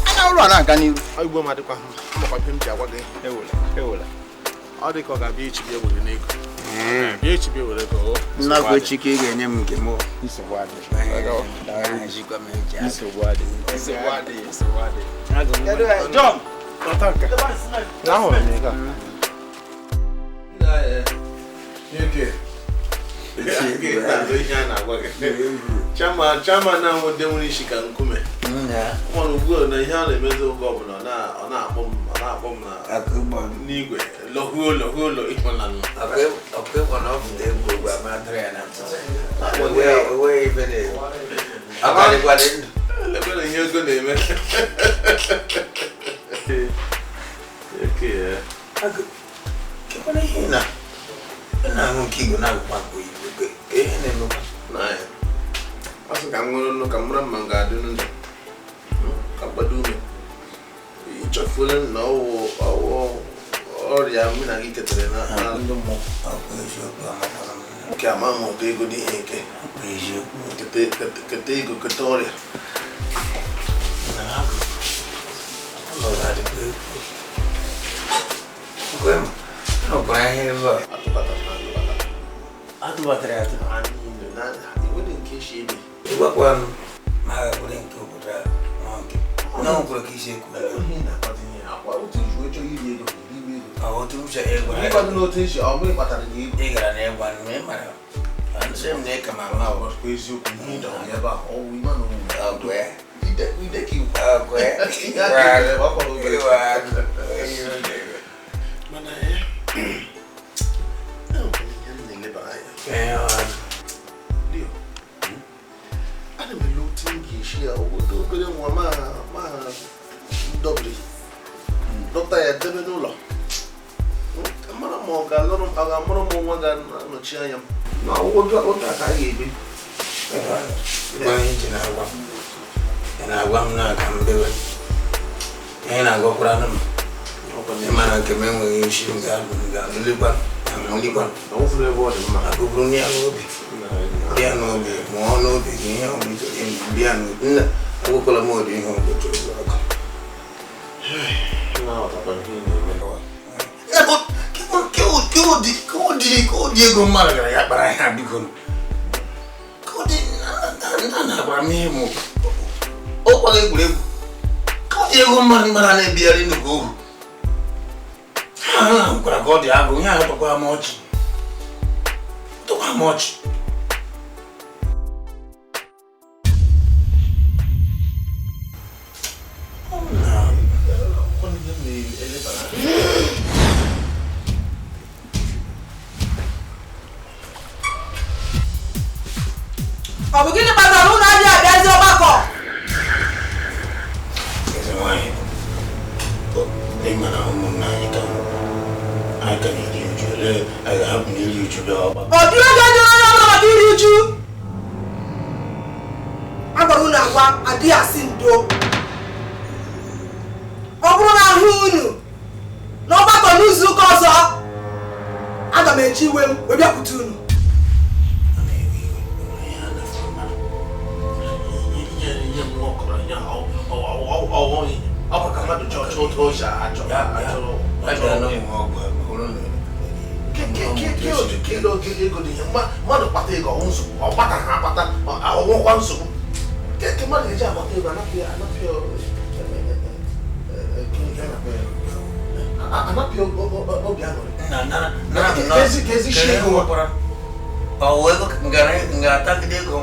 Anya ọrụ a na-aga n'iru. Igwe m adịkwa makwa ihe m ji agwa gị. Ewela, ewela. Ọ dị ka ọ ga-abịa echi bịa were n'ego. Bịa echi bịa were ego. Nnakwu echi ka ị ga-enye m nke m. Nsogbu adịghị. Nsogbu adịghị. Nsogbu adịghị. Nsogbu adịghị. John! Ahụrụ m ego a. Chama na-anwụ ndị nwere isi ka nkume. Mana ugbu a na ihe a na-emezi oge ọbụla ọ na-akpọ m n'igwe lọhuo lọhuo ụlọ ịhụnanụ. Ebe na ihe ego na-eme. Na-aṅụ nke igwe na-agụkwa nke oyibo ka ihe na-emekwa. Ọ sị ka m ṅụrụ nnu ka m mara ma m ga-adị ndụ ka m gbado ume. Ịchọfuola na ọwụ ọrịa mụ na gị ketere na ndị mmụọ. Nke ama m ụtọ ego dị ihe nke. Kete ego kete ọrịa. Atụbatara ya atụ. Enweghị nke isi ebe. Ịgbakwa m ma ha ga-ekwere nke obodo a ma nke. Na ọ kwere ka isi ekwu. Otu m chọrọ ịgwa. Ịkwado n'otu isi ọ bụrụ kpatara gị ego. Ị gara na ịgwa m ị mara. Nsị m na ịka ma ama ọ. Eziokwu ihe ịda ọrụ ebe a ọwụ ịma na owu. Ọgụ ya. Ide ka iwu. Ọgụ ya. Ịwa agụ. Mana ya. Leo, ana m ele otu m ga-esi ya obodo obere nwa ma dọbiri dọta ya debe n'ụlọ mara ma ọ ga-alụrụ m ọ ga-amụrụ m nwa ga-anọchi anya m na ụgwọ ụta ka a ga-ebi. Na-agwa m na-aga m bewe ihe na-agwakwara m ịmara nke m enweghị isi m ga-alụlikwa agụburu ya n'obi ya n'obi mụọ n'obi gị ihe ọbụla chọrọ ime ya n'obi nna agwakwala m ụdị ihe ọbụla chọrọ ọkụ. Ụdị ego mmadụ gara ya kpara ihe biko nna na-agwara m ihe m ọ kwaghị egwuregwu ka ọ dị ego mmadụ mara na-ebigharị nnukwu ohu ha gwara ka ọ dị agụ ihe ahụ tọkwa m ọchị tọkwa m ọchị. Ọ bụ gịnị kpatara ụlọ adịghị abịazi ọgbakọ? Eze nwanyị, ịma na ụmụnna anyị ka anyị ka na-eri uju ole anyị ga-ahapụ na iri uju bịa ọgbakọ. Ọ dịghị oge dị onye ọbụla maka iri uju. A gwara unu agwa adịghị asị ndo. Ọ bụrụ na ahụ unu n'ọgbakọ n'izu ụka ọzọ, aga m eji iwe m wee bịakwute unu. Mmadụ kpata ego ọwụ nsogbu ọ kpata ha akpata ọwụkwa nsogbu ke mmadụ ga-eji akpata ego anapịa obi aṅụrị ga-atagide ego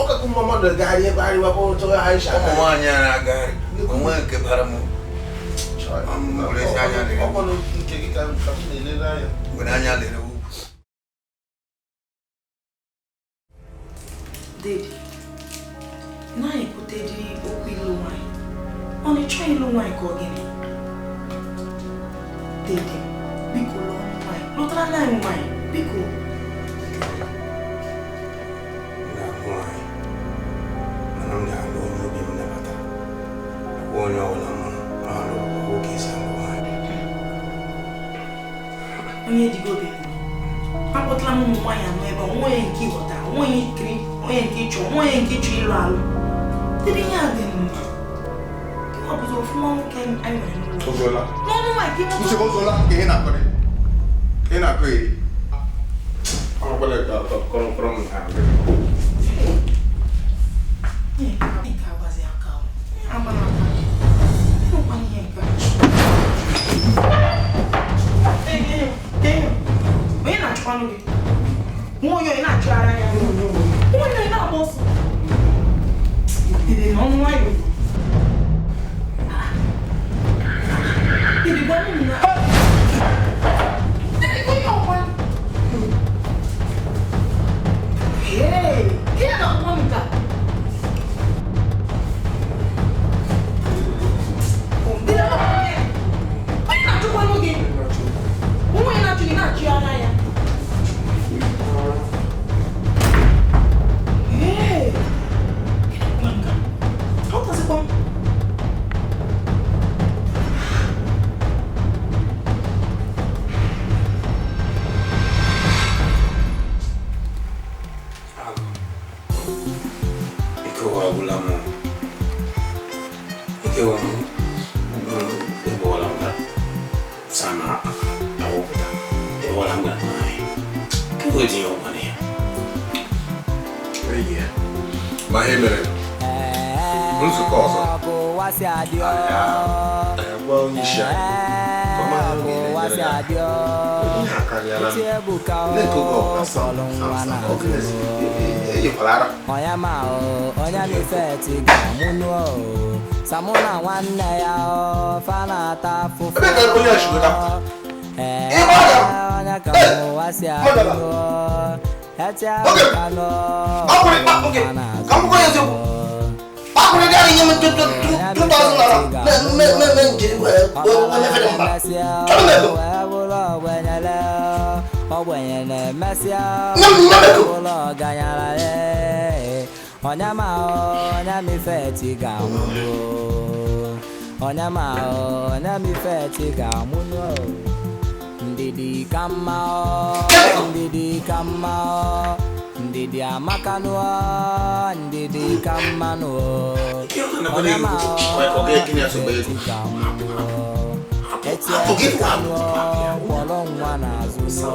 ọkakụ mma mmadụ gagharị ebe arịwakwa ụtọ Aisha ụmụ nwaanyị a na-agagharị onwe nke bara m ọkwanụ nke gị ka m na-elere anya were anya lere ugwu. Dede, na-ekwute dị okwu ịlụ nwaanyị ọ na-achọ ịlụ nwaanyị ka ọ gịnị? Dede, biko lụọ nwaanyị, lụtara anyị nwaanyị, biko. Nwaanyị mana m ga-alụ onye obi m nabatara nakwa onye ọbụla mụrụ alụ nwoke esi alụ nwaanyị. Onye dịgo obi m akpọtala m ụmụ nwaanyị anọ ebe a, onye nke ịghọtara, onye ikiri, onye nke ịchọ, onye nke ịchọ ịlụ alụ. Dede, ihe a dị mma. Ọ bụzi ofu nwa nwoke anyị nwere n'ụlọ. N'ọnụ nwaanyị ka ịmụta. Nsogbu ozuola nke ị na-akọ ị na-akọ eri. Ọ gwara ka kọrọ m na onye na-achụkwanụ gị? Nwa onye na-achụgharị anya nwa onye na-agba ọsọ. Dede na ọnụ nwayọ. Dede gwa m na Dede gwa ya ọkwa. Ee, gịnị na-akpọ m nke a? Onye na-achụkwanụ gị? Nwa onye na-achụ gị na-achụ ya anya. Ee, ọ tazikwa m. Ike ụwa agwụla m. Ike ụwa m ịbọọla m gara sama awụpụta ịbọọla m gara n'ahịa kedu ụdị ihe ọkwana ya? Ma ihe mere nzukọ ọzọ agwa onye isi anyị ka ọ mara oge na-enyere ya aka. Ihe akarịala m. Lee ka oge ọbụla sam sam sam eyikwala ara. Ọnya ma ọnya mifeti ga-amụnụ Samụ na nwanne ya fa na-ata afụfụ. Ebe ka onye a si weta? Ọnya ka ụwa si adị. Oge ọ kwụrụ ịkpa oge ka m gwakwa ya eziokwu. Akwụrụ gị ara nye m 2000 naira me njiri wee mefere mba. Chọrọ m ego. Nye m ego. Onyama onyama ife ga-amụ onyama onyama ife ga-amụ ndidi ka mma ndidi ka mma ndidi amaka nụ ndidi ka mma nụ onyama ga-amụ eti ka nụ kwọrọ nwa n'azụ nụ.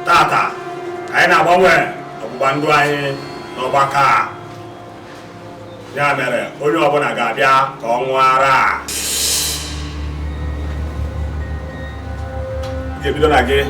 Tata, anyị na-agbanwe ọgbụgba ndụ anyị n'ọgbakọ a. Ya mere, onye ọbụla ga-abịa ka ọ ṅụọ ara. Ga-ebido na gị.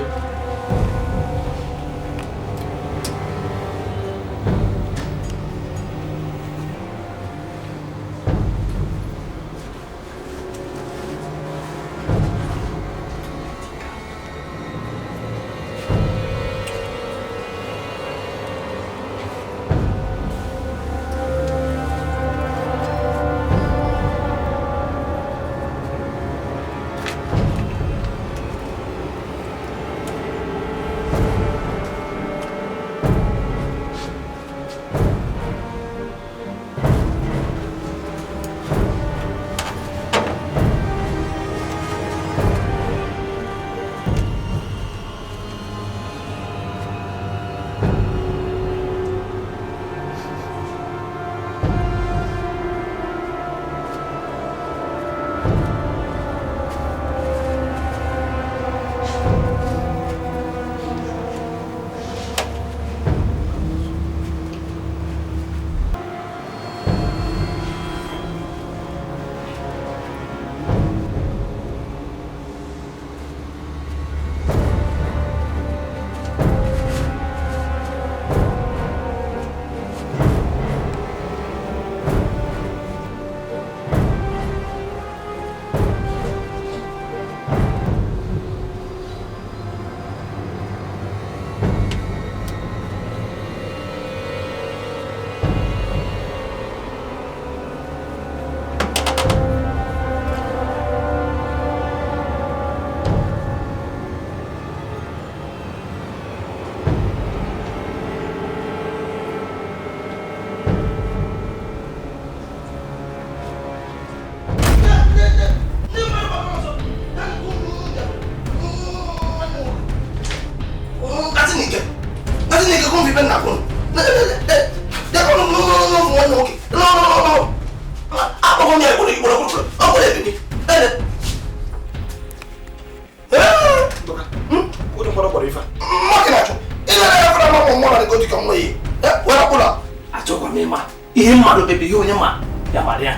Ụdị mmadụ kpọrọ ife a. Mma gị na-achọ. Ilere ya fara mma mmụọ na dịka nwa ya. Were ọkpụla. Achọkwa m ịma ihe mmadụ bebe ihe onye ma ya mara ya.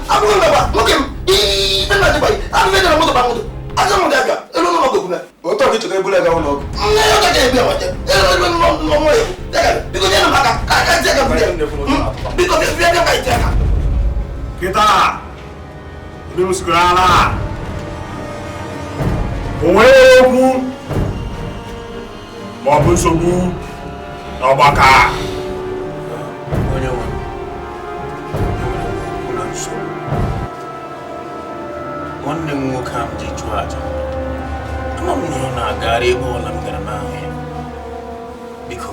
Abụghị m ebe a, nwoke m, ibe na adịgbaghị, abụghị na moto ba moto. Aja m ga-abịa, elu ụlọ ọgwụ ekwuna. Otu ọgụ ịchọta ebula ga ụlọ ọgwụ. Nne ya ọcha ga-ebi awaje. Elu elu nọ nwa ya. Ya biko nye m aka, ka aka ntị aka buru ya. Biko bịa bịa ka ntị aka. Kịta, ebe m sigoro ala. O nwere okwu ma ọ bụ nsogbu n'ọgbakọ a. Onye nwe m, enwere m okwu na nsogbu. Nwanne m nwoke a m ji chụọ aja. Ama m na ọ na-agagharị ebe ọla m gara n'ahụ ya. Biko,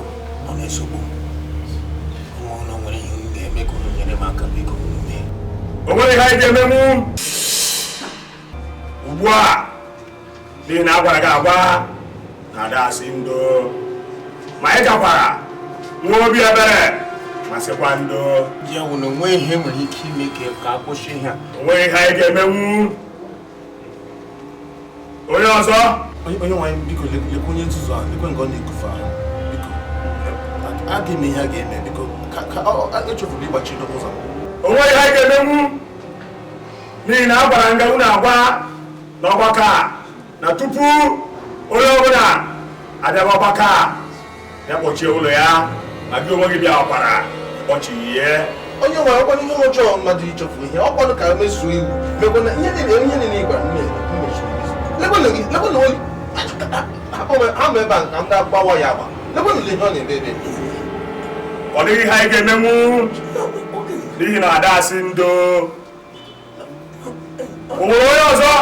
ọ na-esogbu m. Ọ na nwere ihe m ga-eme ka unu nyere m aka, biko unu mee. O nweghị ihe anyị ga-emenwu ugbu a n'ihi na a gwara gị agwa na ada asị ndo ma ị gakwara nwee obi ebere ma sịkwa ndo. Ya wụ na onwe ihe nwere ike ime ka a kwụsị ihe a. O nweghị ihe anyị ga-emenwu. Onye ọzọ? Onye nwe anyị, biko lekwa onye nzuzu ahụ, lekwa nke ọ na-ekufe ahụ. Biko, a ga-eme ihe a ga-eme, biko ka echefuru ịgbachi ụzọ. O nweghị ihe anyị ga-emenwu n'ihi na a gwara nga unu agwa n'ọgbakọ a na tupu onye ọbụla abịaba ọgbakọ a ya kpọchie ụlọ ya ma gị onwe gị bịakwara kpọchighi ya. Onye nwe ọkwanụ ihe ọjọọ mmadụ ichefu ihe ọkwanụ ka mezuo iwu mekwana ihe niile ị gwara mmezu emezu. Lekwanụ gị, lekwanụ onye ama ebe a ka m ga-agbawa ya agba. Lekwanụ ihe ọ na-eme ebe. Ọ dịghị ihe anyị ga-emenwu n'ihi na ada asị ndo. O nwere onye ọzọ?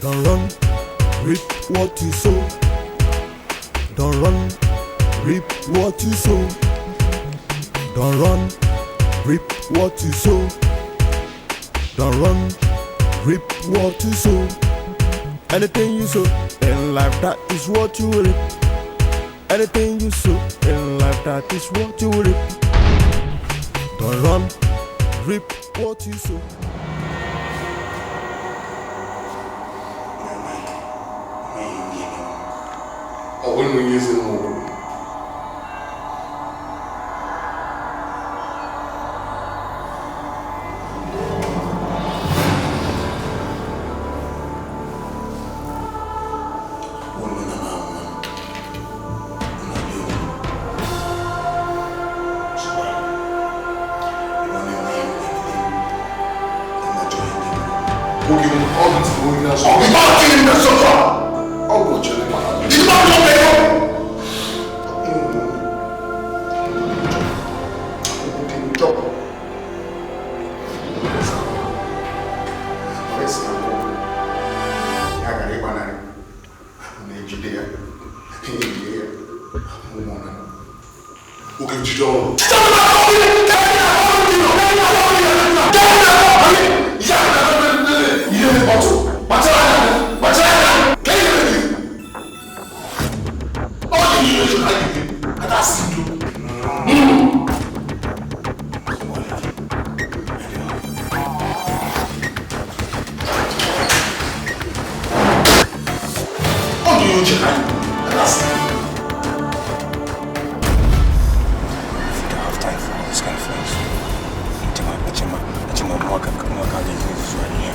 Don't run, reap what you sow. Don't run, reap what you sow. Don't run, reap what you sow. Don't run, reap what you sow. Anything you sow in life, that is what you will reap. Anything you sow in life, that is what you will reap. Don't run, reap what you sow. Ọ bụrụ na onye ezi n'ụwa Uche ka anyị asị. Don't have time for all these kind of things. Achema mwaka mwaka here.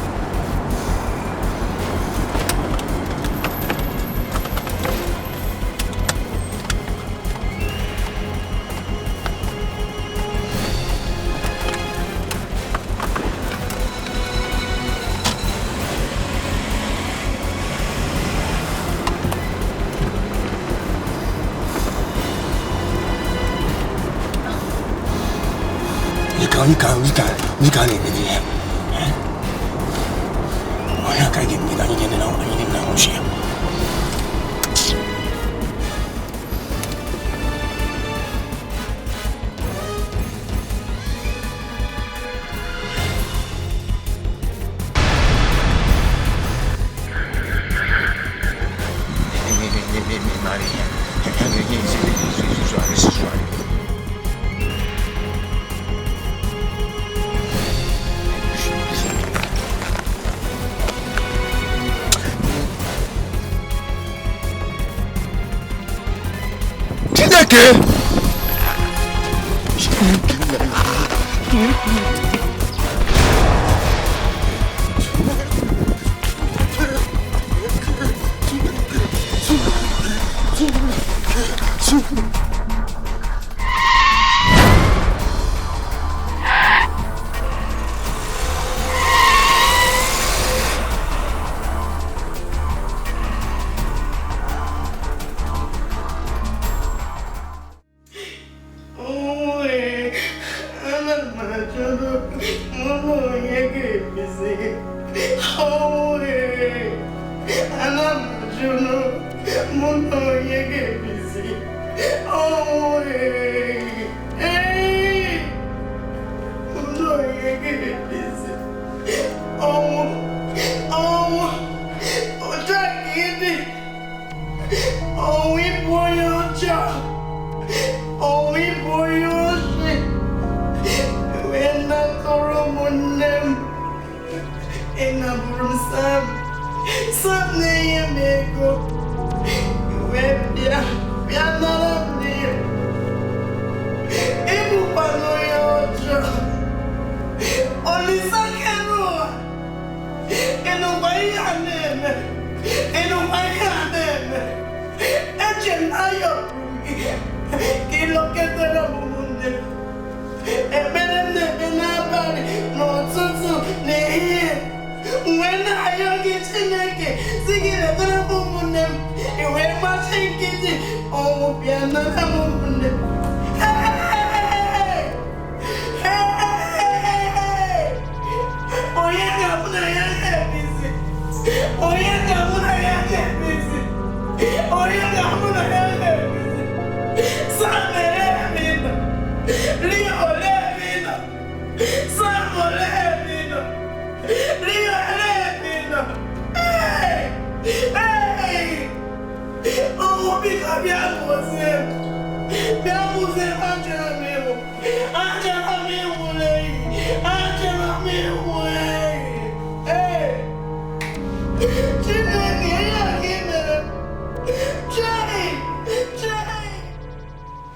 You can't even be here. I can't give me that. Chineke!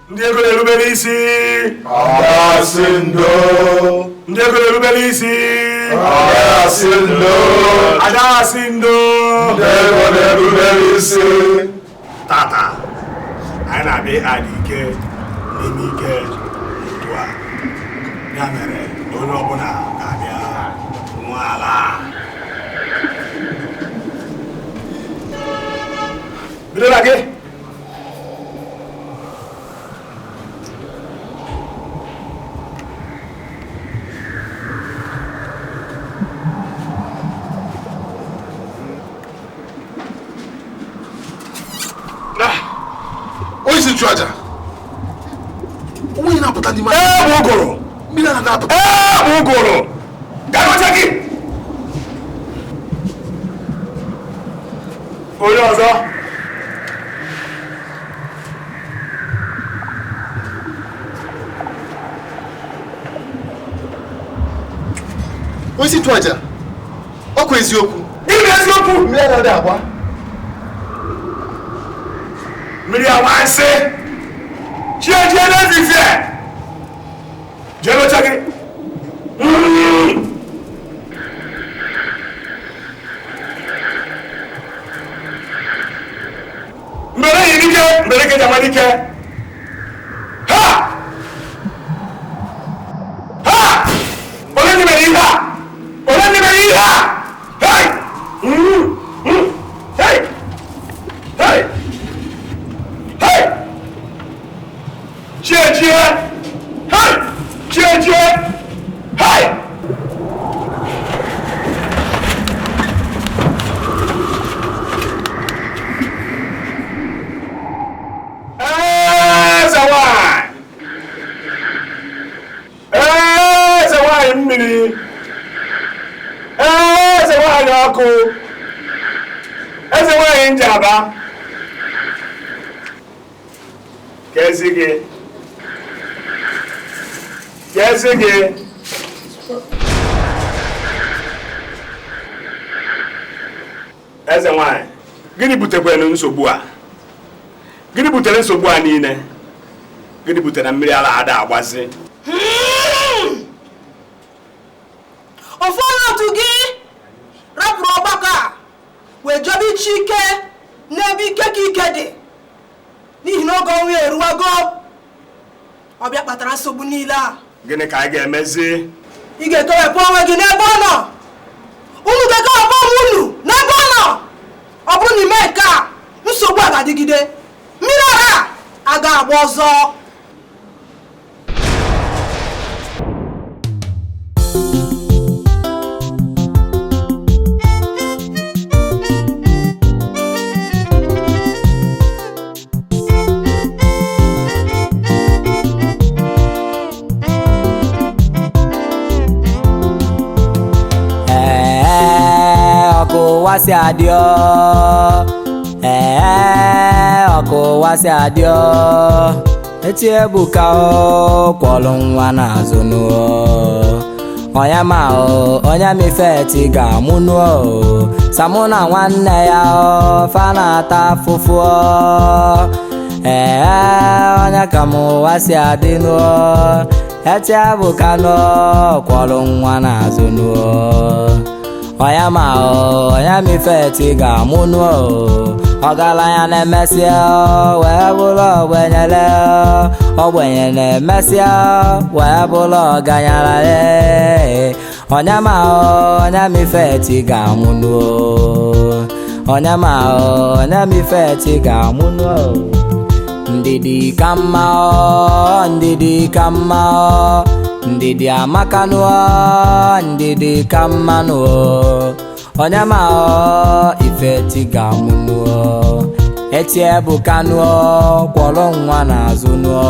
Ndị ego na-erubere isi. Asị ndo. Ndị ego na-erubere isi. Asị ndo. Ada asị ndo. Ndị ego na-erubere isi. Tata, anyị na-abịa adị ike n'ime ike otu a. Ya mere na onye ọbụla ga-abịa nwala. Bido na gị. Onye nchụaja, onye na-apụta n'ime ebe ụgụrụ mmiri a na-apụta ebe ụgụrụ gaa gị onye ọzọ. Onye isi nchụaja, ọ kwa eziokwu. Gịnị bụ eziokwu? Mmiri a na-adị agba. Mmiri awansị. Chiejie n'efifie. Jee n'oche gị. Mbere yi dike, mbere ke jama dike. Ha! Ha! Ole ni mere ihe a? Ole ni mere ihe a? Hey! Hey! Hey! Hey! Chiejie! Hey! Chiejie! Hey! Eze nwanyị mmiri, eze nwanyị ọkụ, eze nwanyị njaba, kezi gị, kezi gị. Eze nwanyị, gịnị butekwenu nsogbu a? Gịnị butere nsogbu a niile? Gịnị butere mmiri ala ada agbazi? Ofu otu gị rapụrụ ọgbakọ a wee jebe iche ike n'ebe ike ka ike dị, n'ihi na oge ọnwụ eruwago. Ọbịa kpatara nsogbu niile a. Gịnị ka anyị ga-emezi? Ị ga-ekewepụ onwe gị n'ebe ọ nọ. Unu ga-ekewepụ onwe unu n'ebe ọ nọ. Ọ bụrụ na ime nke a, nsogbu a ga-adịgide. Mmiri ara a ga-agba ọzọ. Ọkụ ụwa si adị ọ, ee, ọkụ ụwa si adị ọ. Eti Ebuka ọ kwọrọ nwa n'azụ nụọ. Ọnya ma ọ, ọnya mifeti ga-amụ nụọ. Samụ na nwanne ya ọ, fa na-ata afụfụ ọ. Ee, ọnya ka m ụwa si adị nụọ. Eti Ebuka nụọ kwọrọ nwa n'azụ nụọ. Ọnya ma ọ, ọnya mifeti ga-amụ nụọ. Ọgaranya na-emesịa wee bụrụ ogbenyere, ogbenye na-emesịa wee bụrụ ọganyala. Ọnya ma ọ, ọnya mifeti ga-amụ nụọ. Ọnya ma ọ, ọnya mifeti ga-amụ nụọ. Ndidi ka mma ọ, ndidi ka mma ọ. Ndidi amaka nụọ, ndidi ka mma nụọ. Ọnya ma ọ, ifeti ga-amụ nụọ. Eti Ebuka nụọ, kwọrọ nwa n'azụ nụọ.